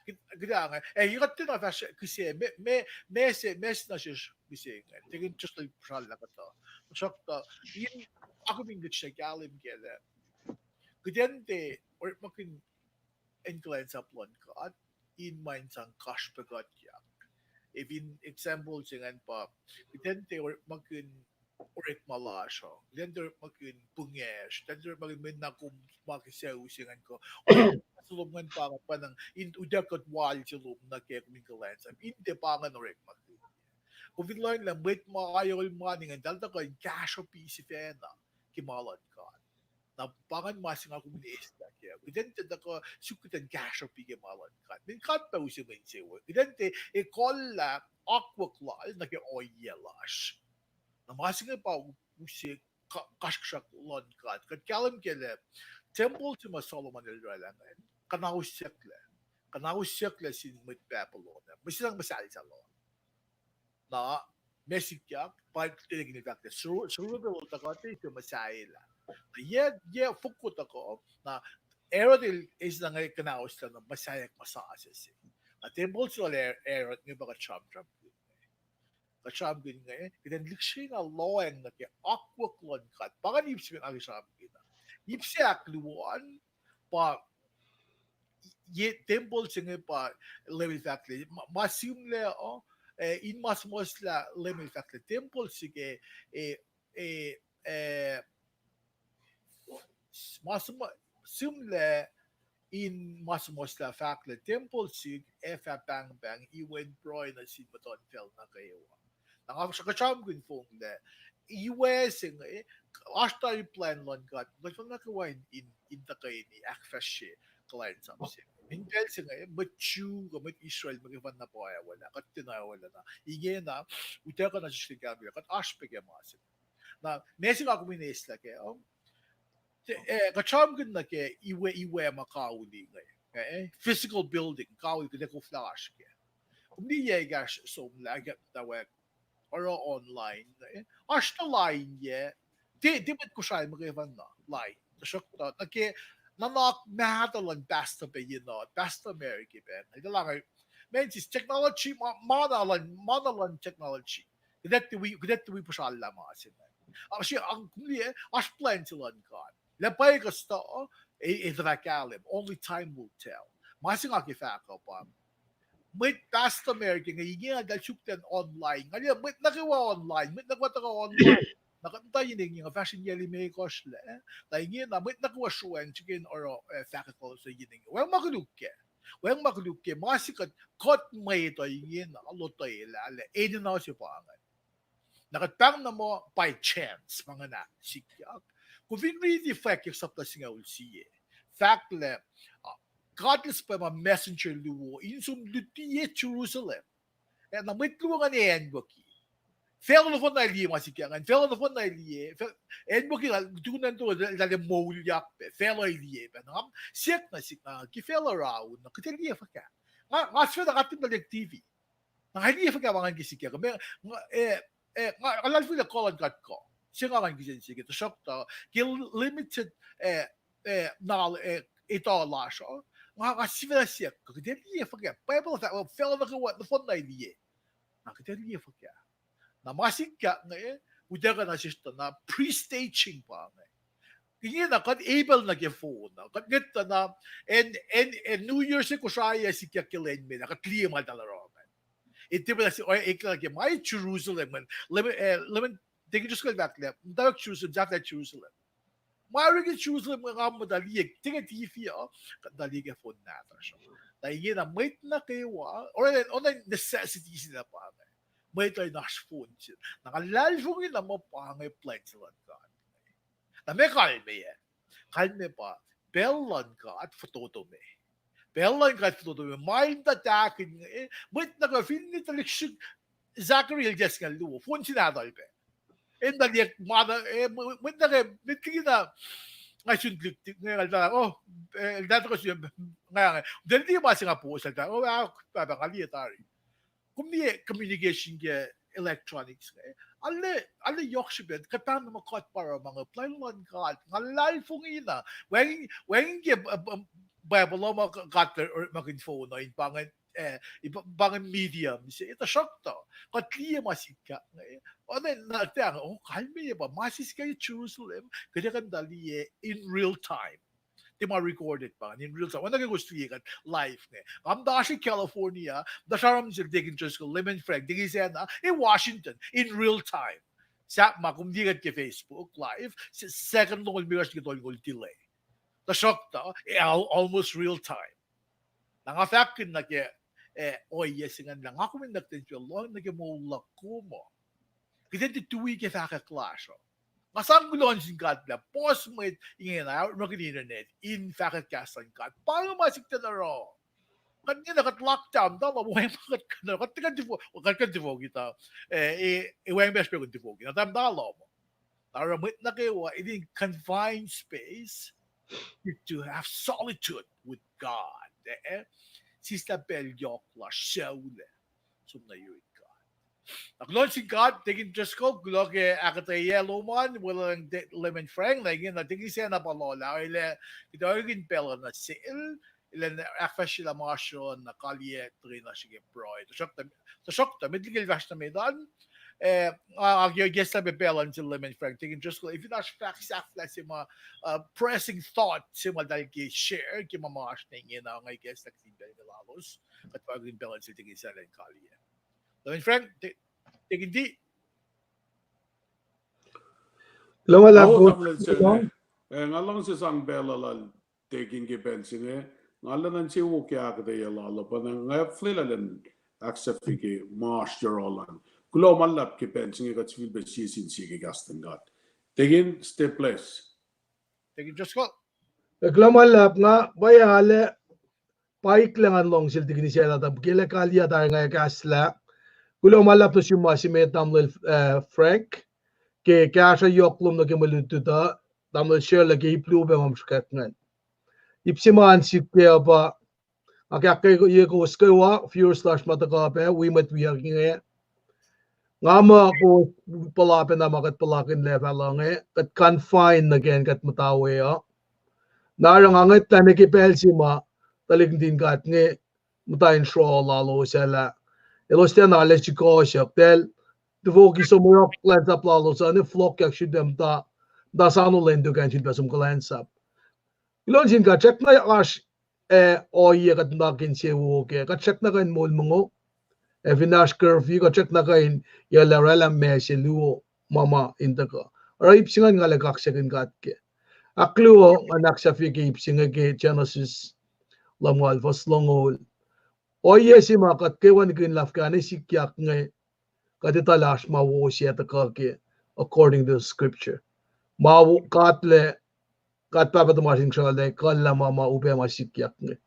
Kuht, kuht ange, eh, kuht tiacna fahsr kihsac, me, me, me se, me se na sesr kihsac inge. Tikin just lal puhsrallah kuhtuh. Tuhsruhktuh, in, akoming kuht srihke kahlwem kac lah kuht in tiac orekmakihn in kuhlwacnsap luhn God in ma in sang kasrpekuhtyak. Fin example se ingacn pa, kuht in tiac orekmakihn orekma lasr uh, kuht in tiac orekmakihn pihngihsr, kuht in tiac orekmakihn mwe na kom ma ke sucu se ingacn kuh, orekma se lom ingacn pa, pa na in utuckuh wal se lom nuh ke kom in kuhlwacnsap, in tiac pa ingacn orekmakihn. Kom fin lohacng lah mwet ma ayol ma ingacn, eltahl tuhkuh in kahsruhpi sifacna ke ma luhn God. Na pa ingacn ma se nga kom in eislah kac. Kuht in tiac tuhkuh suk kuht in kahsruhpi ke ma luhn God. Mweyen God pa use mwe insewowo. Kuht in tiac ekuhllah akwuck lal nuh ke ohiyac lasr. Na ma se inge pa use ka-, kasrkuhsrak luhn God. Kuht kahlwem kac lah tempuhl se ma Solomon el oraclah ingacn, kuhnahosyucklac. Kuhnahosyucklac sin mwet Babylon ah. Mihsenge muhsahlsal uh. Na, ma sikyak, pa tikin fahk lah, Zeru-, Zerubbabel el tuhkuh tiac muhsahelah. Na, yac, yac fokoko tuhkuh, na, Herod el eis na inge kuhnahoslah na muhsaheack muhsasuc se. Na tempuhl se lal Her-, Herod inge pa kuht sramsramkihn. Kuht sramsramkihn inge, kuht in lihksreni lohacng nuh ke akwuck luhn God. Pa ingacn ip se ma nga ke sramsramkihn. Ip se ahkluo an, pa ye tempuhl se inge pa Leum el fahk lah, ma, ma sihmlac uh, eh, in ma suhmuhslah Leum el fahk lah tempuhl se ke, eh, eh, eh, ma suhmuh-, sihmlac in ma suhmuhslah fahk lah tempuhl sihk ac fah pahngpahng iwen pruhe nuh sin muhtuhnfacl nuh kwewa. Na nga sramsramkihn fong lah iwe se inge, oasr tari plwacn luhn God, muhtuhnfacl nuh kwewa in, in, in tuhkweni ahkfahsrye kuhlwacnsap se. In pacl se inge, mwet Jew kuh mwet Israel, muhkwena pa oacwaclah, kuht tiacna oacwaclah na. Ingena, utuckuh na sesr ke kahlwem lah kuht oasr pac ke ma se inge. Na, ma se nga kom in eislah kac, um, kuht sramsramkihn nuh ke iwe, iwe ma kauli inge, eh, physical building, kauli kuht ac koflah oasr kac. Kom liye ekahsr somlah ke tawek oruh online, eh, oasr tuh lain yac, tiac, tiac mwet Kosrae muhkwena lain. Tuhsruhktuh, nuh ke nuhnak mahtuh luhn pastor pac yenuh, Pastor America pac. Eltahl, ma sis technology, ma, ma na luhn, ma na luhn technology. Kuht etuh wi, kuht etuh wi puhsrallah ma se inge. Oasr, kom liye, oasr plwacn se luhn God. Lah pwacye kuh stuh, e, e, tuh fah kahlwem, only time will tell. Ma se nga ke fahk uh pa mwet Pastor America inge, ingena eltahl suk ten online. Nga liye mwet nuh kwewa online, mwet nuh kwewa tuhkuh online. Na kuht muhta yen inge, nga fahsr in yac limekohsr lac. Na ingena mwet nuh kwewa sroacng srihke in oruh, eh, fahkwack lal se yen inge. Wacngihn ma koluk kac. Wacngihn ma koluk kac, ma se kuht, kuht mwet uh ingena lotwelah lah enenuh se pa ingacn. Na kuht pahng na muh by chance, ma ingacn ah sikyak. Kom fin riti Fwackyuck sapta singucul sie, fahk lah, uh, God el suhpwacma messenger luo in som lutiye Jerusalem. Eh, na mwet luo ingacn acnwucki. Facluh nohfohn na liye ma sikyak ingacn, facluh nohfohn na liye, fa-, acnwucki na tukun an to, eltahl moulyak pac, facluh liye pac. Na siyuck na sik na, ke facluh raun, na kuht ac liye fuhkah? Nga, nga sifacna katinna lek T V. Na nga liye fuhkah ma ngan ke sikyak, me, nga, eh, eh, nga, nga luhlahlfongi lah kuh luhn God kuh. Se nga ngan kihsen siyuck, tuhsruhktuh, ke limited, eh, eh, knowle-, eh, etuh lasr uh, nga, nga sifacna siyuck, kuht ac liye fuhkah? Bible fahk, facluh nuh kwewa nohfohn na liye. Na kuht ac liye fuhkah? Na ma sikyak inge, utuckuh na sesr tuh na pre-staging pa inge. Ingena kuht epacl nuh ke phone uh, kuht ngwet tuh na, acn, acn, acn New Year se Kosrae ah sikyak ke lwen me na kuht liye ma eltahl oruh ingacn. Etuh pacna se, oruh eklac ke ma Jerusalem ingacn, Leum, eh, Leum, tikin Jerusalem fahk lah, muhtwacwacack Jerusalem, sahflah Jerusalem. Ma orek Jerusalem nga muhta liye, tikin T V uh, kuht muhta liye ke phone nahtuhsr uh. Na ingena mwet nuh kwewa, oruh, oruh necessity se na pa inge. Mwet uh in oasr phone se. Na nga luhlahlfongi na muh pa inge plwacn se luhn God. Na meac kalmeyac? Kalmeyac pa, pacl luhn God fototome. Pacl luhn God fototome. Ma el muhta tahkihn inge, mwet nuh kwewa fin tuhlihk srihk Zachary el jas inge luo, phone se nahtuhl pac. Enda liye ma, eh, mwe-, mwet nuh ke, met liki na, nga sun tuhlihk, tuhlihk inge, nga, oh, eh, eltahl tuhkuh sun, nga, nga, eltahl liye ma se nga post, eltahl, oh, ah, pahpah, nga liye tari. Kom liye communication ke electronics inge. Arlac, arlac yohk srihpac, kuht pahng na muh kuht pa oruh ma inge, plwacn luhn God, nga luhlahlfongi na. Wacngihn, wacngihn ke, uh, um, Bible uh ma God orekmakihn phone uh in pa ingacn, eh, in pa, pa ingacn medium se, tuhsruhktuh kuht liye ma sikyak inge. Oacna na tiac, oh, kalmeyac pa ma sikyak Jerusalem, kuht ac kuh in tuh liye in real time. Tiac ma recorded pa in real time. Oacna ke kowos liye kuht live inge. Nga muhta oasr California, muhta sramsram sel Deacon Driscoll, Layman Frank, Deacon Sena, in Washington, in real time. Sahp ma kom liye kuht ke Facebook live, se-, second longoul limekohsr nuh ke tolngoul delay. Tuhsruhktuh, eh, al-, almost real time. Na nga fahkkihn nuh ke, eh, ohiyac se ingacn lah nga kom in nuh kuhtwena lohng nuh ke moul luhk kom uh. Kuht in tiac tui ke fahkwack lasr uh. Nga sang kuloh nuh sin God lah puhs mwet ingena orekmakihn internet in fahkwack kahs luhn God. Pa inge ma sikyak nuh oruh. Kuht ingena kuht lockdown, muhta lohm, wacngihn ma kuht kuh in oruh, kuht tiac kuh in tifo-, kuht kuh in tifoki tuh, eh, eh, wacngihn ma srihpac kuh in tifoki. Na tahm muhta lohm. Na oruh mwet nuh kwewa in confined space, to have solitude with God. Eh? Sislah pacl yohk lasr sucu lac som nuh yurin God. Na kuloh nuh sin God, Deacon Driscoll, kuloh ke ahkuhtweyac lom an, weluhl Layman Frank, na ingena Deacon Sena pa lolah, el ac kuht orekmakihn pacl uh nuh sel, el ac ahkfahsryelah ma sruhn na kaliyac tuhkweni lasr ke pruhe. Tuhsruhktuh, tuhsruhktuh met liki el fahsr nuh met an, eh, nga, nga ke guest lah pac pacl an sel Layman Frank, Deacon Driscoll, ac fin oasr fahk sahflah se ma, uh, pressing thought se ma eltahl ke share ke ma ma oasr nuh ingena, nga guest lah kihtin pacl inge lalos, kuht orekmakihn pacl an sel Deacon Sena in kaliyac. Layman Frank, Deacon D. Kuloh ma luhlahp, eh, nga luhngse sang pacl lal Deacon ke pacl se inge, nga lwen an se wo ke ahkuhtweyac lal uh, pa nga flwelah lwen ahksahfye ke ma oasr yohrohl an. Kuloh ma luhlahp ke pacl se inge kuht sifilpac sie sin sie ke kahs luhn God. Deacon, stay blessed. Deacon Driscoll. Kuloh ma luhlahp, nga pwacye arlac, pa ikla ngan lohng sel Deacon Sena tuh ke el ac kaliyac tari nga ac kahslah. Kuloh ma luhlahp nuh sum ma se met tamuhlwel, eh, Frank, ke kahsruh yohk lom nuh ke mwe lutlut uh, tamuhlwel Sherla ke ip luo pac ma sruhkwack ingacn. Ip se ma an sik ke uh pa, nga ke ahkkweye kowos kwewa, viewers lasr ma tuhkuh pac, wi mwet wiyuck inge. Nga muh kowos puhla pacna ma kuht puhlakihn lah fahluh inge, kuht confine nuh ke acn kuht muhta we uh. Na oruh nga ngwetlah nuh ke pacl se ma tuhlihk nuhtin God inge muhta in sruoh lalos ah lah elos tiacna arlac sikohsyuck, tuh el tufoki som yohk kuhlwacnsap lalos an, fohlohkyak sulpac muhta, muhta soano lwen tok an sulpac som kuhlwacnsap. Kuloh nuh sin God, srackna oasr, eh, ohiyac kuht muhta ke insewowo kac, kuht srackna kuh in moul mongo. Ac fin oasr curfew, kuht srackna kuh in yac lah oraclah ma se luo ma ma in tuhkuh. Oruh ip se ingacn nga lah kaksakihn God kac. Ahkluo, nga ahksahfye ke ip se inge ke Genesis lumngaul, fuhs longoul. Ohiyac se ma kuht kwewa nihkihn lah fuhkah ne sikyak inge, kuht etuh lah oasr ma wo se tuhkuh kac, according to the scripture. Ma wo-, God lac, God Pahpah tuhmasr Inkuhsrao lac kuhllah ma ma upac ma sikyak inge.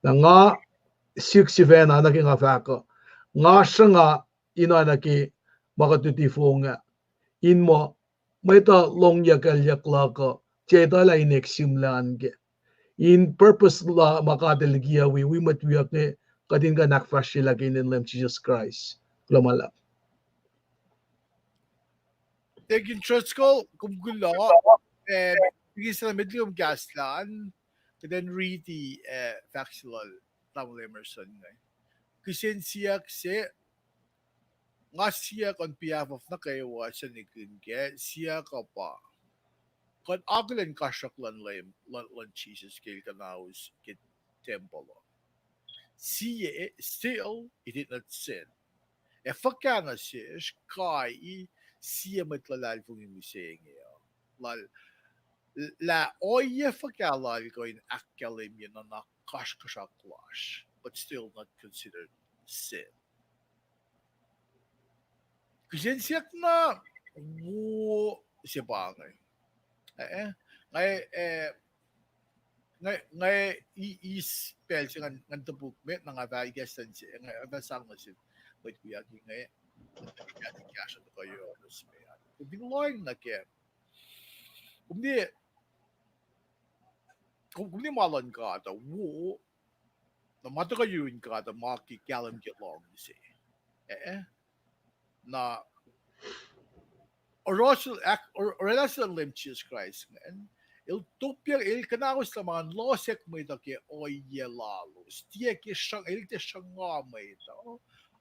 Na nga sik sifacna nuh ke nga fahk uh, nga sruhnga in oacna ke ma kuht luti fong ah, in muh mwet uh lohngyuckelyak luhk uh, tiac etuh lah in ek sihmlac an kac. In purpose la ma God El likiyac wi, wi mwet wiyuck inge, kuht in kuh in ahkfahsryelah ke inen Leum Jisus Kraist. Kuloh ma luhlahp. Deacon Driscoll, kom kuloh, eh, Deacon Sena, met liki kom kahslah an, kuht in riti, eh, fahk se lal Tamuhlwel Emerson inge. Kihsen siyuck se, nga siyuck on behalf of nuh kwewa suc nihkihn kac, siyuck uh pa, kuht akihlen kasruhk luhn Leum, luhn, luhn Jisus ke El kuhnaus ke tempuhl uh. Sie, still, he did not sin. Ac fuhkah nuh sesr kai sie mwet luhlahlfongi mihsenge uh, lal, lah ohiyac fuhkah lal kuh in ahkkahlwemye nuhnak kasrkuhsrak lasr, but still not considered sin. Kihsen siyuck na wo se pa inge. Eh, eh, nga, eh, nga, nga i-, eis pacl se ngan, ngan topuk met, na nga fah ikacslah se, nga fah sang nuh sin mwet wiyuck inge, kahsruh tuhkuh yohrohlos me. Kom fin lohacng nuh kac, kom ne, kom, kom ne ma luhn God uh wo, na ma tuhkuh yurin God uh ma ke kahlwem ke luhngse. Eh, eh. Na oruh, oraclah se luhn Leum Jisus Kraist ingacn, El topyak, el kuhnahoslah ma luhngse mwet uh ke ohiyac lalos. Tiac ke sruhng, el tiac sruhnga mwet uh.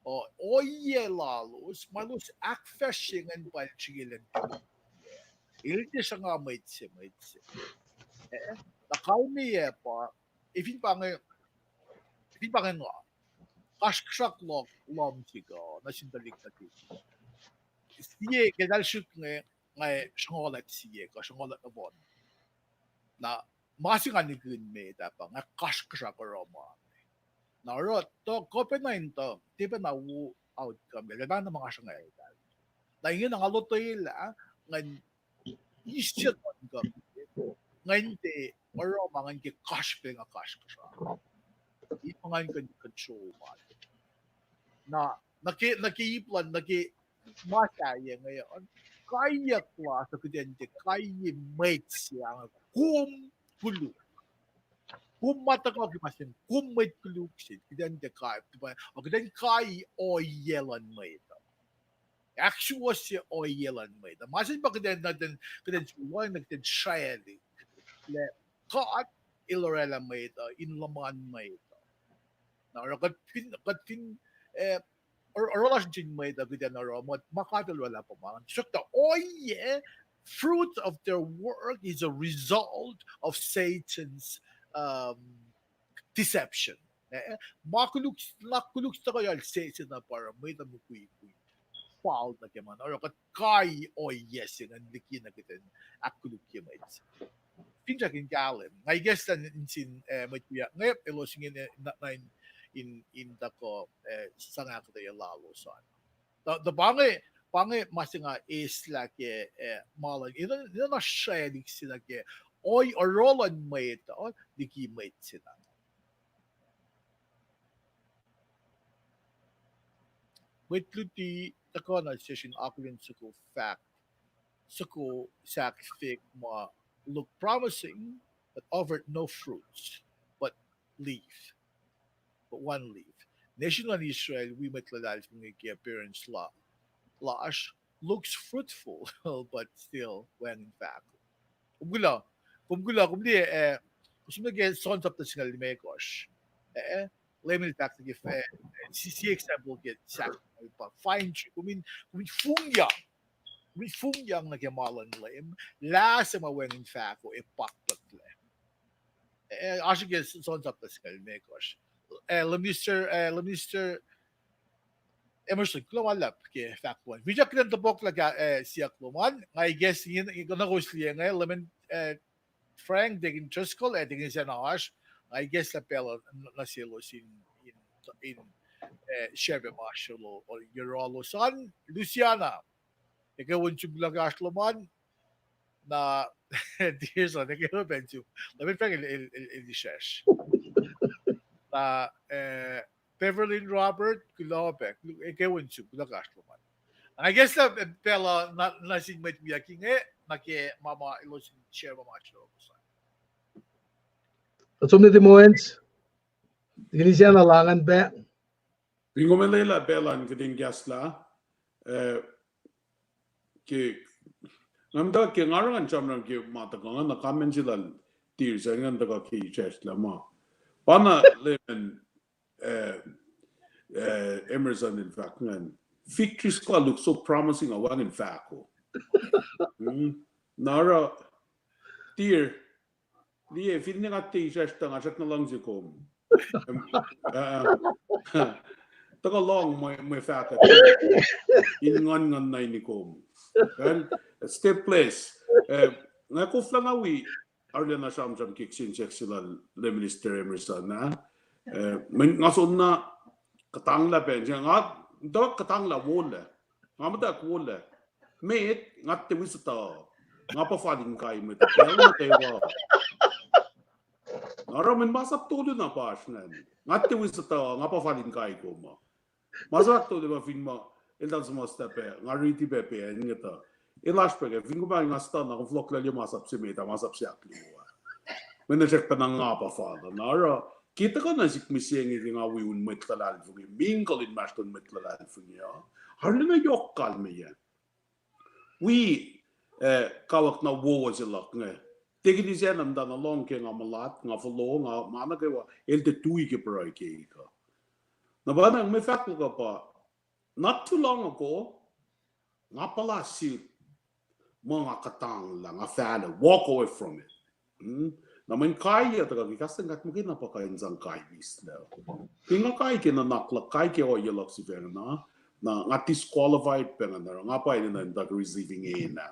Uh, ohiyac lalos, ma elos ahkfahsrye ingacn pa el srihke elan El tiac sruhnga mwet se, mwet se. Eh, na kalmeyac pa, eh, fin pa inge, fin pa inge nga, kasrkuhsrak luhk lohm sihk uh, nuh sin tuhlihk nuhtihk. Sie ke eltahl srihk inge, nga sruhnguhl sie, kuh sruhnguhl nohfohn. Na, ma se nga nihkihn met ah pa, nga kasrkuhsrak oruh ma. Na oruh, tuh kuh pacna in tuh, tiac pacna wo outcome, el pacna ma nga sruhngacltahl. Na ingena nga lotwelah, ngan eis nuhnkuh, ngan tiac oruh ma ngan ke kasrpacl nga kasrkuhsrak. Ip ma ngan con-, control ma. Na, nuh ke, nuh ke ip luhn, nuh ke ma sahyac inge, kaiyuck lasr uh kuht in tiac kaiye mwet se inge, kom koluk. Kom ma tuhkuh ke ma se, kom mwet koluk se, kuht in tiac kai, kuht in kai ohiyac luhn mwet uh. Ahksuwohsye ohiyac luhn mwet uh. Ma se pa kuht in, kuht in, kuht in sulaclah, kuht in sraclihk lah God El oraclah mwet uh in luhman mwet uh. Na oruh kuht fin, kuht fin, eh, or-, oruh lasr nuh sin mwet uh kuht in oruh ma, ma God El oraclah pa ma. Tuhsruhktuh ohiyac, fruit of their work is a result of Satan's, um, deception. Eh, ma koluk, na koluk se tuhkuh yacl se, se na pa oruh mwet uh mukwikwi fal nuh ke ma, oruh kuht kai ohiyac se ingacn liki na kuht in ahkkolukye mwet se. Finsrak in kahlwem. Nga ikacslah nuh sin, eh, mwet wiyuck inge, elos inge, eh, na, na in, in, in tuhkuh, eh, sang ahkuhtweyac lalos an. Tuh, tuh pa inge, pa inge ma se nga eislah ke, eh, ma luhn, in, in na sraclihk se nuh ke ohiyac oruh luhn mwet uh liki mwet se na. Mwet luti tuhkuh nuh sesr in akihlen soko fahk, soko sahk fahk ma look promising, but offered no fruits, but leave. But one leave. Nation luhn Israel, wi mwet luhlahlfongi ke appearance la, lasr, looks fruitful, but still wacngihn fahko. Kom kuloh, kom kuloh, kom liye, eh, kom som nuh ke John chapter singucul limekohsr. Eh, Leum El fahk nuh ke, eh, si, si example ke sahk, pa vine tree. Kom in, kom in fongyang. Kom in fongyang nuh ke ma luhn Leum. Lah se ma wacngihn fahko ac paktlac. Eh, oasr ke John chapter singucul limekohsr. Eh, Minister, eh, Minister Emerson, kuloh ma luhlahp ke fahk lom an. Finsrak kuht in topuk lah ke, eh, siyuck lom an. Nga ikacs ingena, kuh na kowos liye inge, Leum, eh, Frank, Deacon Driscoll, eh, Deacon Senash, nga ikacslah pacl nuh selos in, in, in, eh, share pac ma solo, yohrohlos an, Luciana, ekuh wo in sum kuloh ke oasr lom an, na, Dearson, ekuh wo pac in sum, Leum El fahk el, el, el, el israsr. Na, eh, Beverly Robert, kuloh pac, ekuh wo in sum kuloh ke oasr lom an. Nga ikacslah pacl uh nuh sin mwet wiyuck inge, nuh ke ma ma elos in share ma ma solo. Kuht som nuh Timorans, Deacon Senash, lahngan pac. Fin kom lwelah pacl an kuht in kahslah, eh, ke, nga muhta ke nga oruh ngan sramsram ke ma tuhkuh ngan na comment se lal Dearson ngan tuhkuh ke israsr lah ma. Pa na Leum, eh, eh, Emerson in fahk ingacn, fig trees kuh look so promising, a wacngihn fahko. Na oruh, Dear, liye, finne nga tiac israsr tuh nga srackna luhngse kom. Tuhkuh lohng mwe, mwe fahkwack in nguhnnguhn nuh in kom. Stay blessed. Nga koflah na wi arulacna sramsram ke kihsen siyuck se lal Minister Emerson ah. Mweyen nga soenna kuhtanglah pacl se, nga tuh kuhtanglah wolac. Nga muhta wolac. Met, nga tiac wi suhtuh. Nga puhfal in kai mwet uh pacl nuh kwewa. Na oruh mweyen masap tolu na pa oasr ingacn. Nga tiac wi suhtuh, nga puhfal in kai kom uh. Masap tolu ma fin ma eltahl suhmuhslah pac, nga riti pac pac inge tuh, el oasr pac ke fin kom pa nga suhtuh na kom fohlohklac masap se met ah, masap se ahkluo ah. Mweyen srackpacna nga puhfal uh. Na oruh ke tuhkuh nuh sihk mihsenge ke nga wi un mwet luhlahlfongi, mingle inmahsrlon mwet luhlahlfongi uh, arulacna yohk kalmeyac. Wi, eh, kawuck na wowo se luhk inge. Tekin ise na muhta na lohng ke nga mulat, nga folo, nga ma nuh kwewa, el tiac tui ke pruhe keik uh. Na pa na mwe fahk luhk uh pa, not too long ago, nga puhla sihk, muh nga kuhtanglah, nga fahlac, walk away from it. Hmm? Na mweyen kai uh tuhkuh ke kahs luhn God muhkwena pa kuh in sang kai mihslac. Ke nga kai ke nuhnak luhk, kai ke ohiyac luhk sifacna, na nga disqualified pa nga na, nga pa enenuh in tuh receiving A na.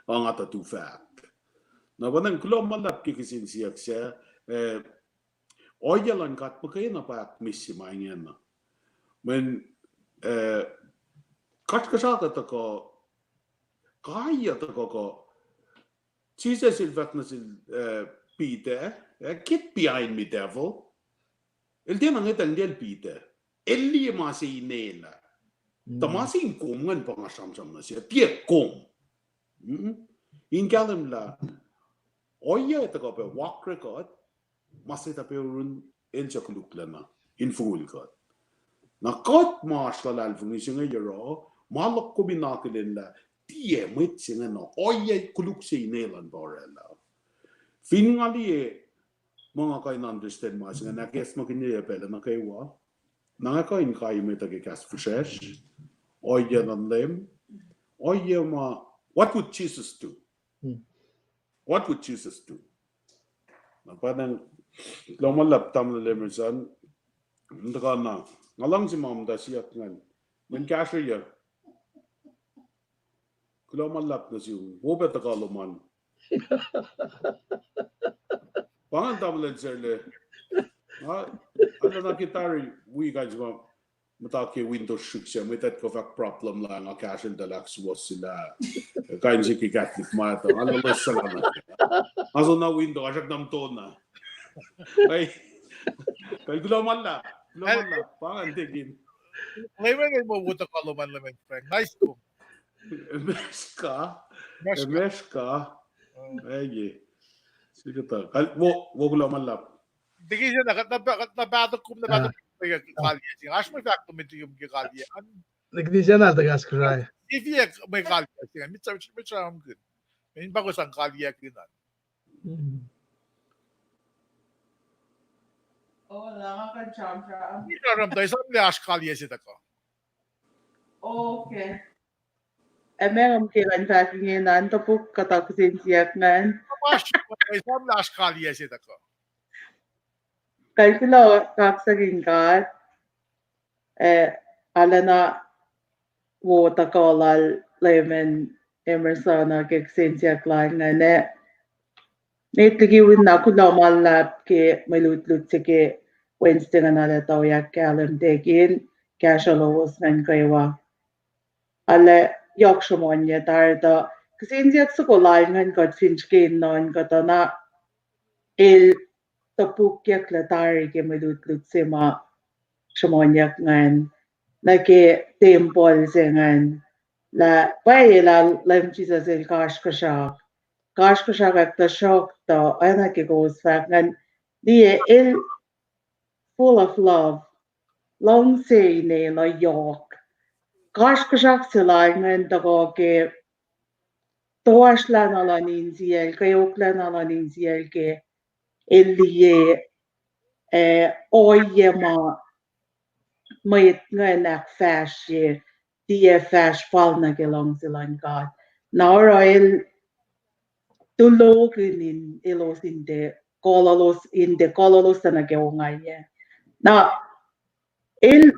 Ac nga tuh tu fahk. Na pa na kuloh ma luhlahp ke kihsen siyuck sac, eh, ohiyac luhn God muhkwena pa ahkmihsye ma ingena. Mweyen, eh, kasrkuhsrak uh tuhkuh, kai uh tuhkuh kuh, Jisus el fahk nuh sel, eh, Peter, eh, get behind me, devil. El tiacna ngwetacng liyacl Peter. El liye ma se inel ah. Tuh ma se in kom ingacn pa nga sramsram nuh se, tiac kom. Mm-mm. In kahlwem lah, ohiyac tuhkuh pac wakre kuht, ma se tuh pac oruh el suc koluklacna in fongul kuht. Na kuht ma oasr luhlahlfongi se inge yohroh, ma luhk kom in akihlen lah, tiac mwet se inge na ohiyac koluk se inel an pa orwaclah. Fin nga liye, ma nga kuh in understand ma se inge, na kahs ma kihnyac pacl nuh kwewa. Na nga kuh in kai mwet uh ke kahs fihsracsr, ohiyac luhn Leum, ohiyac ma, what would Jesus do? What would Jesus do? Na pa na, kuloh ma luhlahp tamuhlwel Emerson, tuhkuh na, nga luhngse ma muhta siyuck ingacn, mweyen kahsrweyuc. Kuloh ma luhlahp nuh sum, wo pac tuhkuh lom an. Pa ingacn tamuhlwel Serle. Nga, arulacna ke tari wi kain se ma muhta ke window srihk se, mwet uh kuh fahk problem lah nga kahsrwel tuh ahksuwohsyelah. Kain se ke Catholic ma tuh, nga loes suc lana. Nga soenna window, asrak na mtona. Ai, kuloh ma luhlahp, kuloh ma luhlahp, pa ingacn tekin. Lemen el muh wo tuhkuh lom an, Lemen Frank. Nice kom. Meshka. Meshka. Ege. Sikuhtuh. Wo, wo kuloh ma luhlahp. Tekin se na, kuht na pa, kuht na pahtok kom, na pahtok kom ke kaliyac se. Oasr mwe fahk kom met kom ke kaliyac an. Tekin se na tuh kahs Kosrae. Sifilpac mwe kaliyac se inge, mitsra, mitsra, mitsra kom kihn. In pa kom sang kaliyac kihn an. Mitsra ram tuh esamlah oasr kaliyac se tuhkuh. Okay. Ac ma kom ke kuh in fahk ingena an, topuk kuhtuh kihsen siyuck ingacn. Oasr, esamlah oasr kaliyac se tuhkuh. Kuloh kaksakihn God, ac arulacna wo tuhkuh lal Lemen Emerson uh ke kihsen siyuck lal ingacn. Met liki win na kuloh ma luhlahp ke mwe lutlut se ke Wednesday ingacn, arlac toyak kahlwem tekin kahsruh lowos ingacn kwewa. Arlac yohk sruhmuhnyuck tari tuh kihsen siyuck soko lal ingacn kuht fin srihke in nuhnkuh tuh na el topukyucklac tari ke mwe lutlut se ma sruhmuhnyuck ingacn, nuh ke tempuhl se ingacn, lah pwacye lah Leum Jisus el kasrkuhsrak. Kasrkuhsrak ahktuhsruhktuh, oacna ke kowos fahk ingacn, liye el full of love. Luhngse inel uh yohk. Kasrkuhsrak se lal ingacn tuhkuh ke toasrlacna luhn insiyacl, kweoklacna luhn insiyacl ke el liye, eh, ohiyac ma mwet ingacn ahkfahsrye, tiac fahsr fal nuh ke luhngse luhn God. Na oruh el tulokihn in elos in tiac kololos, in tiac kololos nuh ke ongaiyac. Na el,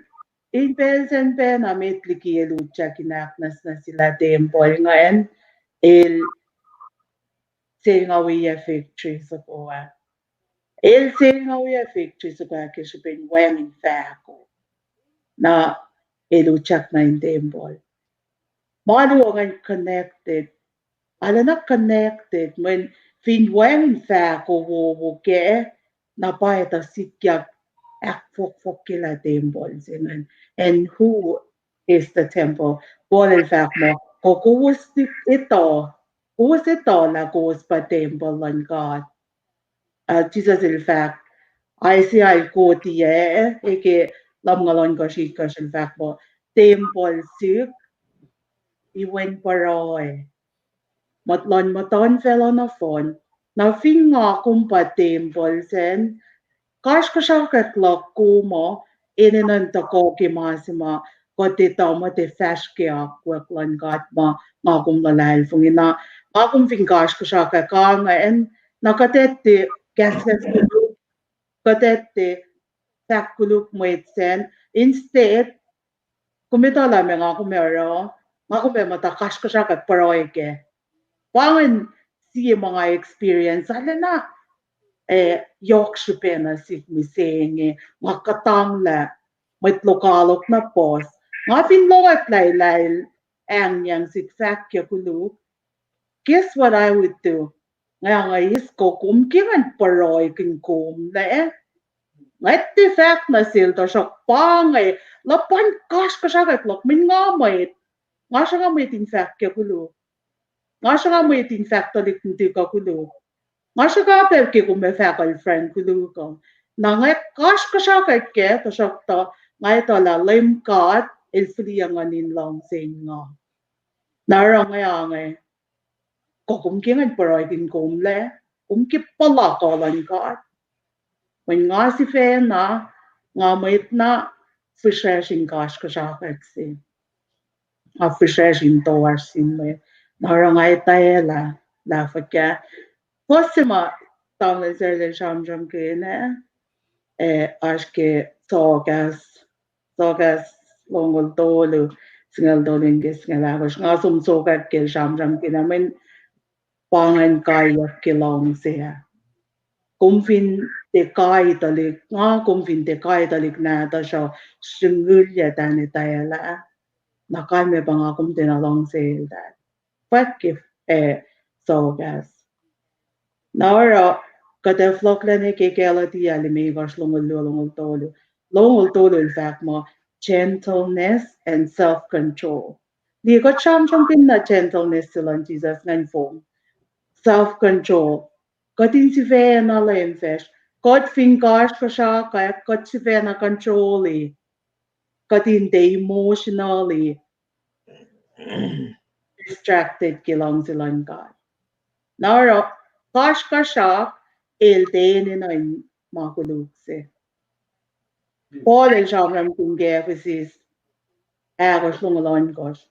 in pacl sacn pacna met liki el utyak in ahknwacsnwacsyelah tempuhl ingacn, el selngawiyac fig tree soko ah. El selngawiyac fig tree soko ah ke srihpen wacngihn fahko. Na el utyak nuh in tempuhl. Ma luo ingacn connected. Arulacna connected, mweyen fin wacngihn fahko wowo kac, na pa etuh sikyak ahkfohkfohkyelah tempuhl se ingacn. And who is the temple? Paul el fahk muh, kuh kowos etuh, kowos etuh lah kowos pa tempuhl luhn God. Ah, Jisus el fahk, Isaiah el koti ah, e ke lumngaul ohnkohsr itkohsr el fahk muh, tempuhl sihk, iwen pruhe, mut luhn muhtuhnfacl uh nohfohn, Na fin nga kom pa tempuhl sacn, kasrkuhsrakwack luhk kom uh, enenuh in tuhkuh ke ma se ma kuht etuh muh tiac fahsr ke akwuck luhn God ma nga kom luhlahlfongi. Na nga kom fin kasrkuhsrakwack ingacn, na kuht etuh tiac kahskahs koluk, kuht etuh tiac fahk koluk mwet sacn. Instead, kom etuh lah meac nga kom ac oruh, nga kom ac muhta kasrkuhsrakwack pruhe kac. Pa ingacn sie ma nga experience arulacna, eh, yohk srihpac nuh sihk mihsenge, nga kuhtanglah mwet lokoalok na puhs. Nga fin lohngak lailal, ahngyang sihk fahk ke koluk, guess what I would do? Nga, nga eis kom, kom ke ngan pruhekihn kom lah, eh? Nga tiac fahk nuh sel, tuhsruhk pa inge, luhpan kasrkuhsrakwack luhk, mweyen nga mwet, nga sruhnga mwet in fahk ke koluk. Nga sruhnga mwet in fahk tuhlihk nuhtihk uh koluk. Nga sruhnga pac ke kom ac fahk girlfriend koluk uh. Na nga kasrkuhsrakwack kac, tuhsruhktuh nga etuh lah Leum God El fihliyac Nguhn in luhngse nga. Na oruh nga inge, kuh kom ke ngan pruhekihn kom lah, kom ke puhla kuh luhn God. Mweyen nga sifacna, nga mwet na fihsracsr in kasrkuhsrakwack se. Nga fihsracsr in toasr sin mwet. Na oruh nga etwaclah lah fuhkah. Fuhs se ma tamuhlwel Sarlel sramsramkihn ah, eh, oasr ke Soahkahs, Soahkahs longoul tolu, singucul tolu nuh ke singucul ahkosr. Nga som sokwack ke el sramsramkihn ah, mweyen pa ingacn kaiyuck ke luhngse ah. Kom fin tiac kai tuhlihk, nga kom fin tiac kai tuhlihk nahtuhsr uh, srihngihnyuck tacn etwaclah, na kalmac pa nga kom tiacna luhngse eltahl. Fwack ke, eh, Soahkahs. Na oruh, kuht ac fohlohklac nuh ke Galatia limekohsr longoul luo, longoul tolu. Longoul tolu el fahk muh gentleness and self-control. Liye kuht sramsramkihn na gentleness se luhn Jisus ingacn fong. Self-control. Kuht in sifacna leum facsr. Kuht fin kasrkuhsrak, kuht sifacna control-i. Kuht in tiac emotionally distracted ke luhngse luhn God. Na oruh, kasrkuhsrak el tiac enenuh in ma koluk se. Paul el sramsramkihn ke Ephesus ahkosr longoul ohnkohsr.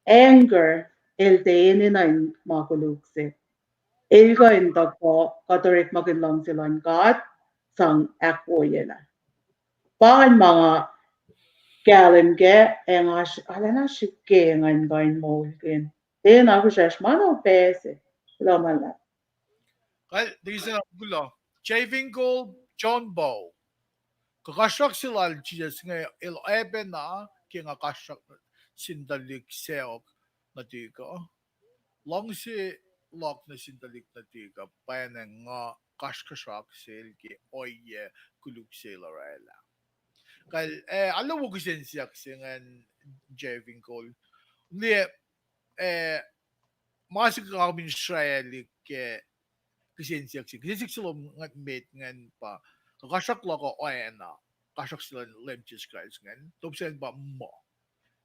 Anger el tiac enenuh in ma koluk se. El kuh in tuhkuh kuht orekmakihn luhngse luhn God, sang ahkwoyelah. Pa ingacn ma nga kahlwem kac, ac nga arulacna srihke ngan kuh in moulkihn. Tiacna fihsracsr ma na pacl se. Kuloh ma luhlahp. Kal, tisa kuloh. Jay Finkel, John Bow. Kuh kasrkuhsrak se lal Jisus inge el oacpacna ke nga kasrkuhsrak sin tuhlihk sacohk nuhtihk uh. Luhngse luhk nuh sin tuhlihk nuhtihk uh pacna nga kasrkuhsrak sel ke ohiyac koluk sel orwaclah. Kal, eh, arlac wo kihsen siyuck se ingacn Jay Finkel. Liye, eh, ma se nga kom in srwaclihk ke kihsen siyuck se, kihsen siyuck se lom met ingacn pa, kuh kasrkuhsrak luhk uh oacna kasrkuhsrak se luhn Leum Jisus Kraist ingacn, top se ingacn pa muh,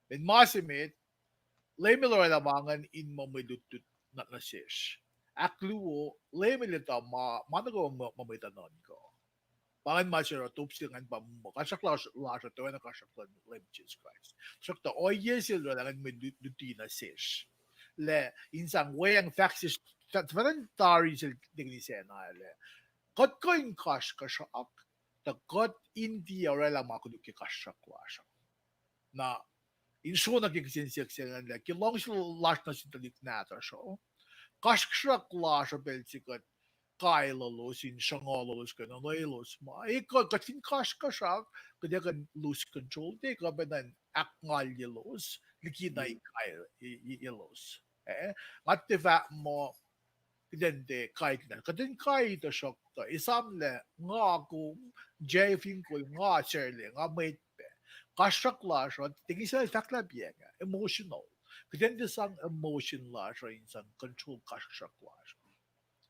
mweyen ma se met, Leum El orwaclah ma ingacn in muh mwe lutlut nuh sesr. Ahkluo, Leum El etuh ma, ma nuh kwewa muh, muh mwet uh nuhnkuh. Pa ingacn ma se oruh top se ingacn pa muh, kasrkuhsrak lasr, lasr uh tiacna kasrkuhsrak luhn Leum Jisus Kraist. Tuhsruhktuh ohiyac se El orwaclah ingacn mwe lut, luti nuh sesr. Lah in sang weacng fahk sesr, fah-, fahnan tari sel tekini sacna lah kuht kuh in kasrkuhsrak, tuh kuht in tiac orwaclah ma koluk ke kasrkuhsrak lasr uh. Na, in srona ke kihsen siyuck se ingacn lah ke luhngse lasr nuh sin tuhlihk nahtuhsr uh, kasrkuhsrak lasr uh pacl se kuht kai lalos in sruhnga lalos kuh in onwelos ma, e kuh kuht fin kasrkuhsrak, kuht ac kuh in lose control, tiac kuh pacna in ahkngalyelos likina in kai, i-, i-, elos. Eh, nga tiac fahk muh kuht in tiac kai, kuht in kai, tuhsruhktuh esam lah nga kom, Jay Finkel, nga Sarlel, nga mwet pac, kasrkuhsrak lasr uh, tekini sacna fahk lah piacng ah, emotional. Kuht in tiac sang emotion lasr uh in sang control kasrkuhsrak lasr.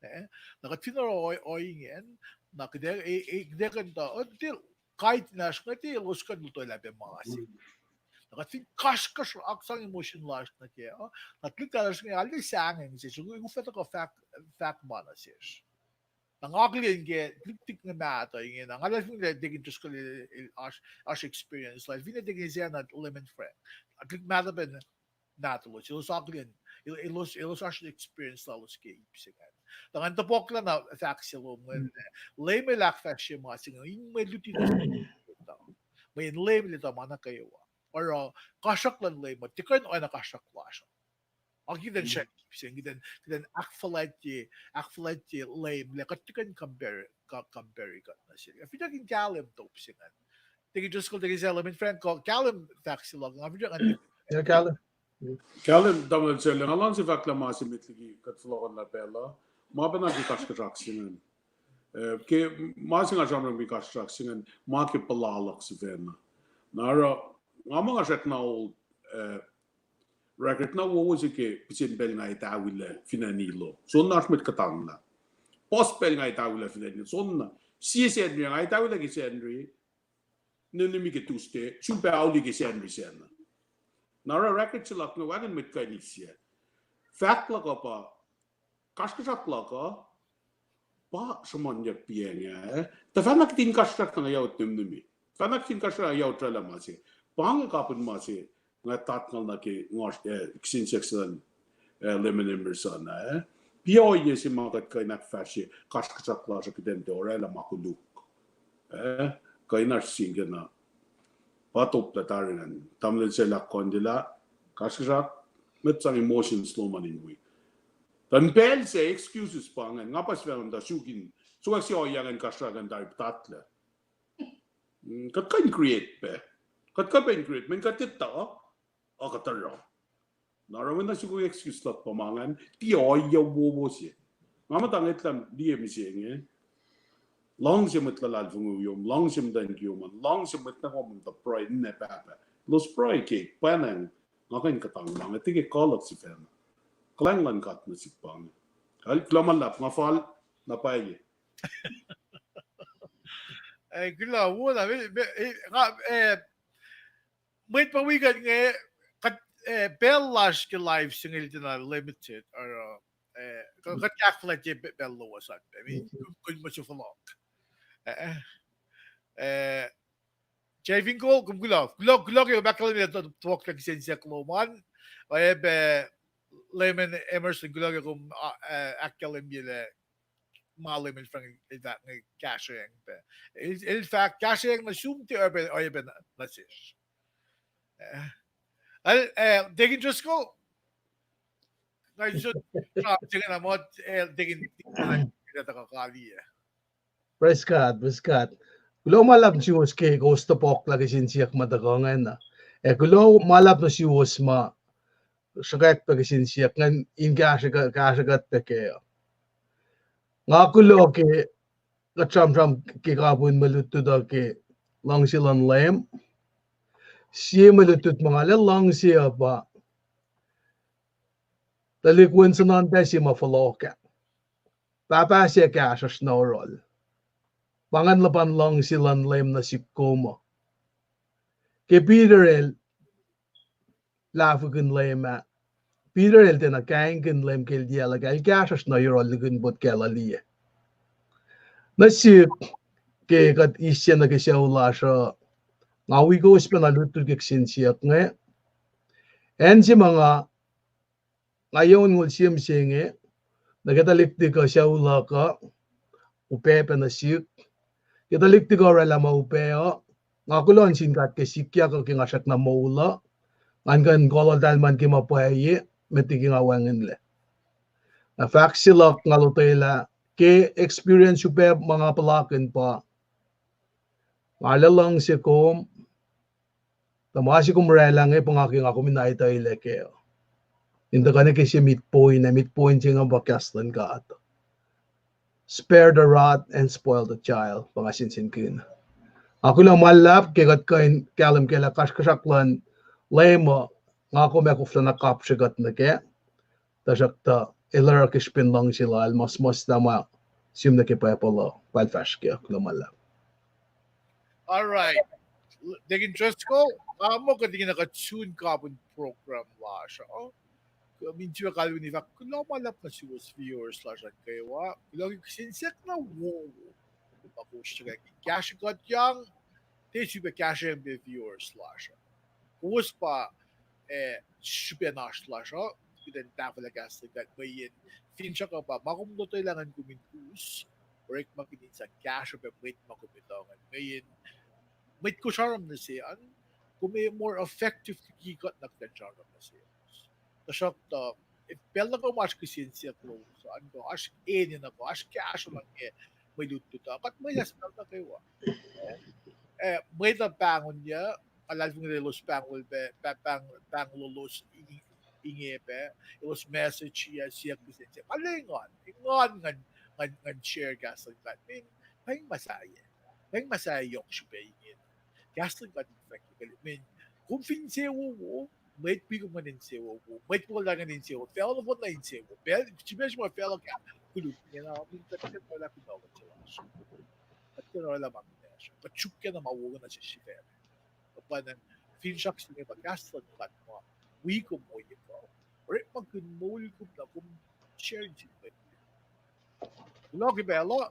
Eh, na kuht fin oruh oingacn, na kuht ac, e, e, kuht ac kuh in tuh, uh, tiac kaitnacsr inge, tiac elos kuh in lotwelah pac ma se. Na kuht fin kasrkuhsrak sang emotion lasr nuh kac, na tuhlihk nahtuhsr inge arlac sahngweng sesr, inge fah tuhkuh fahk, fahk ma nuh sesr. Na nga akihlen ke tuhlihk inge mahtuh inge, na nga luhlahlfongi lah Deacon Driscoll el, el oasr, oasr experience lal, finne Deacon Isaiah na Layman Frank. Tuhlihk mahtuh pacna nahtuhlos, elos akihlen, el-, elos, elos oasr experience lalos ke ip se ingacn. Tuh ngan topuklah na fahk se lom ingacn, Leum El ahkfahsrye ma se inge in mwe luti nuh sin mwet uh. Mweyen Leum El etuh ma nuh kwewa. Oruh kasrkuhsrak luhn Leum uh tiac kuh in oacna kasrkuhsrak lasr uh. Ac kuht in srihke ip se, kuht in, kuht in ahkfuhlwactye, ahkfuhlwactye Leum lah kuht tiac kuh in compare, co-, compare kuht nuh sel. Ac finsrak in kahlwem top se ingacn. Deacon Driscoll, Deacon Isaiah, Layman Frank, kahlwem fahk se luhk, nga finsrak in kahlwem. Kahlwem, tamuhlwel Sele, nga luhngse fahk lah ma se met liki kuht fohlohkohnlah pacl uh, ma pacna ke kasrkuhsrak se ingacn. Eh, ke ma se nga sramsram ke kasrkuhsrak se ingacn, ma ke puhla luhk sifacna. Na oruh, nga muh nga srackna old, eh, record na wowo se ke pihsen pacl nga etawilac fin acn Ilo. Soenna oasr mwet kuhtanglah. Puhs pacl nga etawilac fin acn Ilo. Soenna, sie Sacnri, nga etawilac ke Sacnri, nimnimi ke Tuesday, sulpac auli ke Sacnri sacna. Na oruh record se luhk inge wacngihn mwet kuh in eis. Fahk luhk uh pa, kasrkuhsrak luhk uh, pa sruhmuhnyuck piacng ah, eh? Tuhfahna kihtin kasrkuhsrak na nga yaut nimnimi. Tuhfahna kihtin kasrkuhsrak na nga yaut oraclah ma se. Pa inge kapihn ma se, nga tatngal nuh ke nga, eh, kihsen siyuck se luhn, eh, Layman Emerson ah, eh? Piac ohiyac se ma kuht kuh in ahkfahsrye kasrkuhsrak lasr uh kuht in tiac oraclah ma koluk. Eh, kuh in oasr singkena. Pa top lah tari ingacn. Tamuhlwel Sele, kuh in tilac kasrkuhsrak, mwet sang emotions lom an in wi. Tuh pacl se excuses pa ingacn, nga pa sifacna muhta suk in, suk se ohiyac ingacn kasrkuhsrak ingacn tari puhtatlac. Mm, kuht kuh in create pac. Kuht kuh pac in create, mweyen kuht etuh, ac kuht oruh. Na oruh mwe na suk excuse luhk pa ma ingacn, tiac ohiyac wowo se. Nga muhta ngwetlah liye mihsenge. Luhngse mwet luhlahlfongi yom, luhngse muhtwacn kiyom an, luhngse mwet nuh kwewa muhta pruhe ninac pahpah. Elos pruhe ke pwacnwacng, nga kuh in kuhtanglah, nga tiac ke kuh luhk sifacna. Kuhlwacng luhn God nuh sihk pa inge. Kuloh ma luhlahp, nga fal na pwacye. Eh, kuloh, wo na, me, me, eh, nga, eh, mwet pa wi kuht inge, kuht, eh, pacl lasr ke live se inge el tiacna limited, oruh, eh, kuht, kuht ahkfuhlwactye pacl lowos an, I mean, kom, kom muh su fohlohk. Eh, eh, Jay Finkel, kom kuloh, kuloh, kuloh ke kom ahkkahlwemye tohkohsrahi kihsen siyuck lom an, oacyacpac Layman Emerson, kuloh ke kom, ah, eh, ahkkahlwemye lah ma Layman Frank el fahk inge kahsrweacng pac. El, el fahk kahsrweacng nuh sum tiac oacyacpac, oacyacpac nuh, nuh sesr. Eh, eh, Deacon Driscoll, nga sot sram se inge na mot, eh, Deacon, Deacon, Deacon, Deacon, Deacon, Praise God, praise God. Kuloh ma luhlahp nuh suwos ke kowos topuklah kihsen siyuck ma tuhkuh ingacn. Ac kuloh ma luhlahp nuh suwos ma sruhkwack pac kihsen siyuck ingacn in kahsruh kuht, kahsruh kuht pac kac. Nga kuloh ke kuht sramsram ke kapihn mwe lutlut uh ke luhngse luhn Leum. Sie mwe lutlut ma nga arlac luhngse uh pa tuhlihk wen suhnuhntahl se ma fohlohk ah. Pahpah se kahsruhsr nuh yohrohl. Pa ingacn luhpan luhngse luhn Leum nuh sihk kom uh. Ke Peter el lahfwekihn Leum ah, Peter el tiacna kahingkihn Leum ke el tiac luhk ah, el kahsruhsr nuh yohrohl likihn pot Galilee. Nuh sihk, ke kuht eis sie nuh ke sucu lasr uh, nga wi kowos pacna lutlut ke kihsen siyuck inge. Acn se ma nga nga yac onngoul sie mihsenge, nuh ke tuhlihk tikuh sucu luhk uh, upac pac nuh sihk. Ke tuhlihk tikuh oraclah ma upac uh, nga kuloh nuh sin God ke sikyak uh ke nga srackna moul uh, ngan kuh in kuloh tahl ma ke ma pwacye, met liki nga wacngihnlac. Na fahk se luhk nga lotwelah, ke experience upac ma nga puhlakihn pa, nga arlac luhngse kom, tuh ma se kom oraclah inge pa nga ke nga kom in aituhlac kac. In tuhkuh nuh ke se midpoint, ac midpoint se inge pa kahs luhn God. Spare the rod and spoil the child, pa nga sensenkihn. Nga kuloh ma luhlahp ke kuht kuh in kahlwem kac lah kasrkuhsrak luhn Leum uh, nga kom ac koflana kapsre kuht nuh kac. Tuhsruhktuh, el oruh ke srihpen luhngse lal, ma suhmuhslah ma sihm nuh ke Bible uh, pal fahsr kac, kuloh ma luhlahp. All right. Deacon Driscoll, Nga muh kuht ingena kuht sun kapin program lasr uh. Kom in sifil kalweni fahk, kuloh ma luhlahp nuh suwos viewers lasr an kwewa. Kuloh ke kihsen siyuck na wowo ma kowos sruhkwack in kahsrwe kuht yang, tiac sifilpac kahsrweyang pac viewers lasr uh. Kowos pa, eh, srihpen oasr lasr uh, kuht in tahfwelah kahs luhn God mweyen finsrak uh pa ma kom lotwelah ngan kom in us, orekmakihn in sang kahsruh pac mwet ma kom etuh ngan. Mweyen mwet kowos oruh nuh se an, kom ac more effective liki kuht na kuht in oruh nuh se. Tuhsruhktuh, pacl nuh kwewa ma oasr kihsen siyuck lowos an, kuh oasr enenuh, kuh oasr kahsruh luhn ke mwe lutlut uh, kuht mwesahs pacl nuh kwewa. Eh, mwet uh pahngonyuc, nga luhlahlfongi lah elos pahnglol pac, pa-, pahng-, pahnglolos inge pac, elos message ac siyuck kihsen siyuck. Nga lwengan, engan ngan, ngan, ngan share kahs luhn God. Mean, pa inge ma sahyac. Pa inge ma sahyac yohk srihpac inge. Kahs luhn God in fahk, mean, kom fin insewowo, mwet wi kom ngan insewowo, mwet kol ngan insewowo, facluh nohfohn na insewowo, pacl, srihpac se ma facluh ah koluk ingena, mean, kuht tiac orwaclah kunohkohn se lasr. Kuht tiac orwaclah ma kunacsr. Kuht sruokyac na ma wo nuh sesr sifacna. Kuh pa na finsrak se inge pa kahs luhn God ma wi kom ohiyac kuh, orekmakihn moul kom na kom share sin mwet. Kuloh ke pacl uh,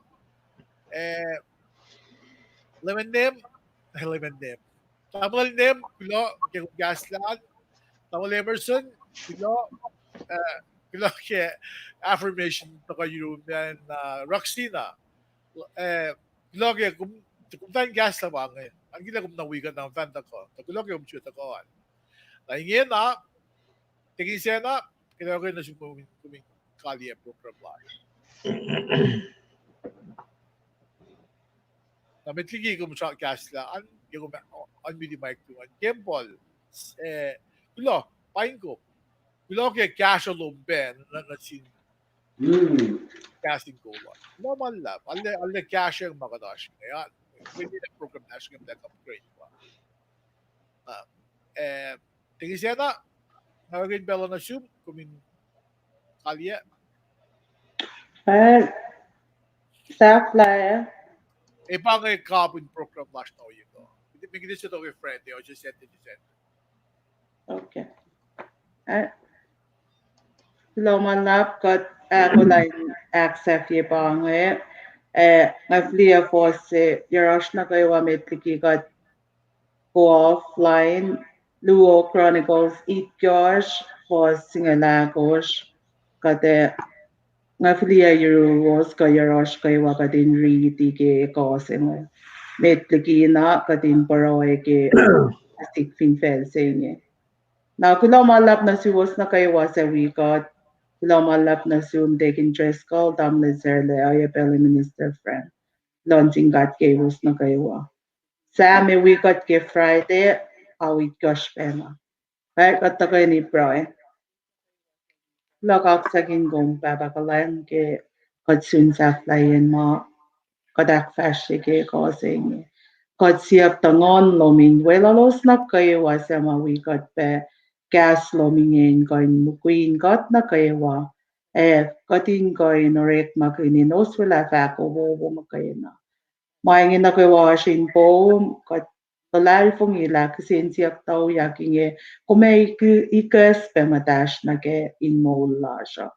eh, Leman Name, eh, Leman Name. Tamuhlwel Name, kuloh ke kom kahslah an. Tamuhlwel Emerson, kuloh, eh, kuloh ke affirmation tuhkuh yurum an, uh, Roxina. Eh, kuloh ke kom, kom fan kahslah pa inge. An kila kom na wi kuht na fan tuhkuh. Kuloh ke kom sifil tuhkuh an. Na ingena, tekisacna, kuloh ke nuh sum kom in, kom in kaliyac program lasr. Na met liki kom srihk kahslah an, ke kom unmute mic lom an. Kembol, eh, kuloh, paing kom. Kuloh ke kahsruh lom pac nuh, nuh sin kahs in kol an. Kuloh ma luhlahp, arlac, arlac kahsruh ma kuht oasr inge an. Mweyen program lasr inge muhtwacta upgrade pa. Ah, eh, tekisacna, nga kihtin pacl uh nuh sum, kom in kaliyac. Eh, sahflah. Eh, pa inge kapin program lasr na ohiyac kuh. Kihtin, kihtin se tohkoh Friday, oasr Saturday, Saturday. Okay. Eh, kuloh ma luhlahp, kuht ahkolah in ahksahfye pa inge. Eh, nga fihliyac fohs se yohrohsr nuh kwewa met liki kuht go offline, Luo Chronicles itkohsr, fohs singucul ahkosr, kuht ac, nga fihliyac yuruwos kuh yohrohsr kwewa kuht in riti ke kohs inge. Met liki na kuht in pruhe ke sik fin facl se inge. Na kuloh ma luhlahp nuh suwos nuh kwewa suc wi kuht. Kuloh ma luhlahp nuh sum Deacon Driscoll, Tamuhlwel Sarlac, oacyacpac Minister Frank. Luhngse sin God kowos nuh kwewa. Sahp ma wi kuht ke Friday, ao itkohsr pacna. Ac kuht tuhkweni pruhe. Kuloh, kaksakin kom Pahpah kuhlwacng ke kuht sun sahflahiyacn ma kuht ahkfahsrye ke kohs inge. Kuht siyuck tuh Nguhn lom in weluhlos nuh kwewa suc ma wi kuht pac, kahs lom inge in kuh in mukwikwi kuht nuh kwewa, ac kuht in kuh in orekmakihn in oswelah fahko wowo muhkwena. Ma inge nuh kwewa oasr in poum, kuht luhlahlfongi lah kihsen siyuck tuyak inge, kom ac ikacspac muhtahsr nuh ke in moul lasr uh.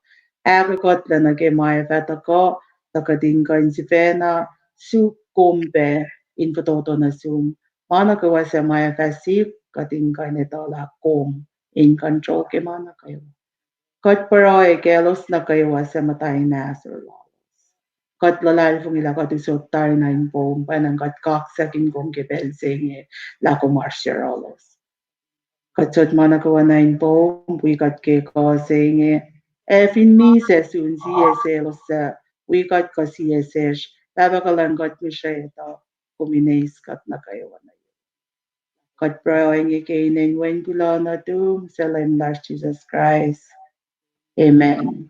Ahkkuhtlac nuh ke ma ac fah tuhkuh, tuh kuht in kuh in sifacna suk kom pac in fototo nuh sum. Ma nuh kwewa suc ma ac fah sik, kuht in kuh in etuh lah kom in control ke ma nuh kwewa. Kuht pruhe ke elos nuh kwewa suc muhta in ahsor lalos. Kuht luhlahlfongi lah kuht usot tari nuh in poum, pwacnwacng kuht kaksakin kom ke pacl se inge lah kom oasr yohrohlos. Kuht sot ma nuh kwewa nuh in poum, wi kuht ke kohs se inge. Ac fin misac sun sie selos suc wi kuht kuh sie sesr, Pahpah kuhlwacng, kuht ngihsre etuh kom in eis kuht nuh kwewa nuh. Kuht pruhe inge ke inen Wen kuloh nuhtum, suc Leum lasr Jisus Kraist. Amen.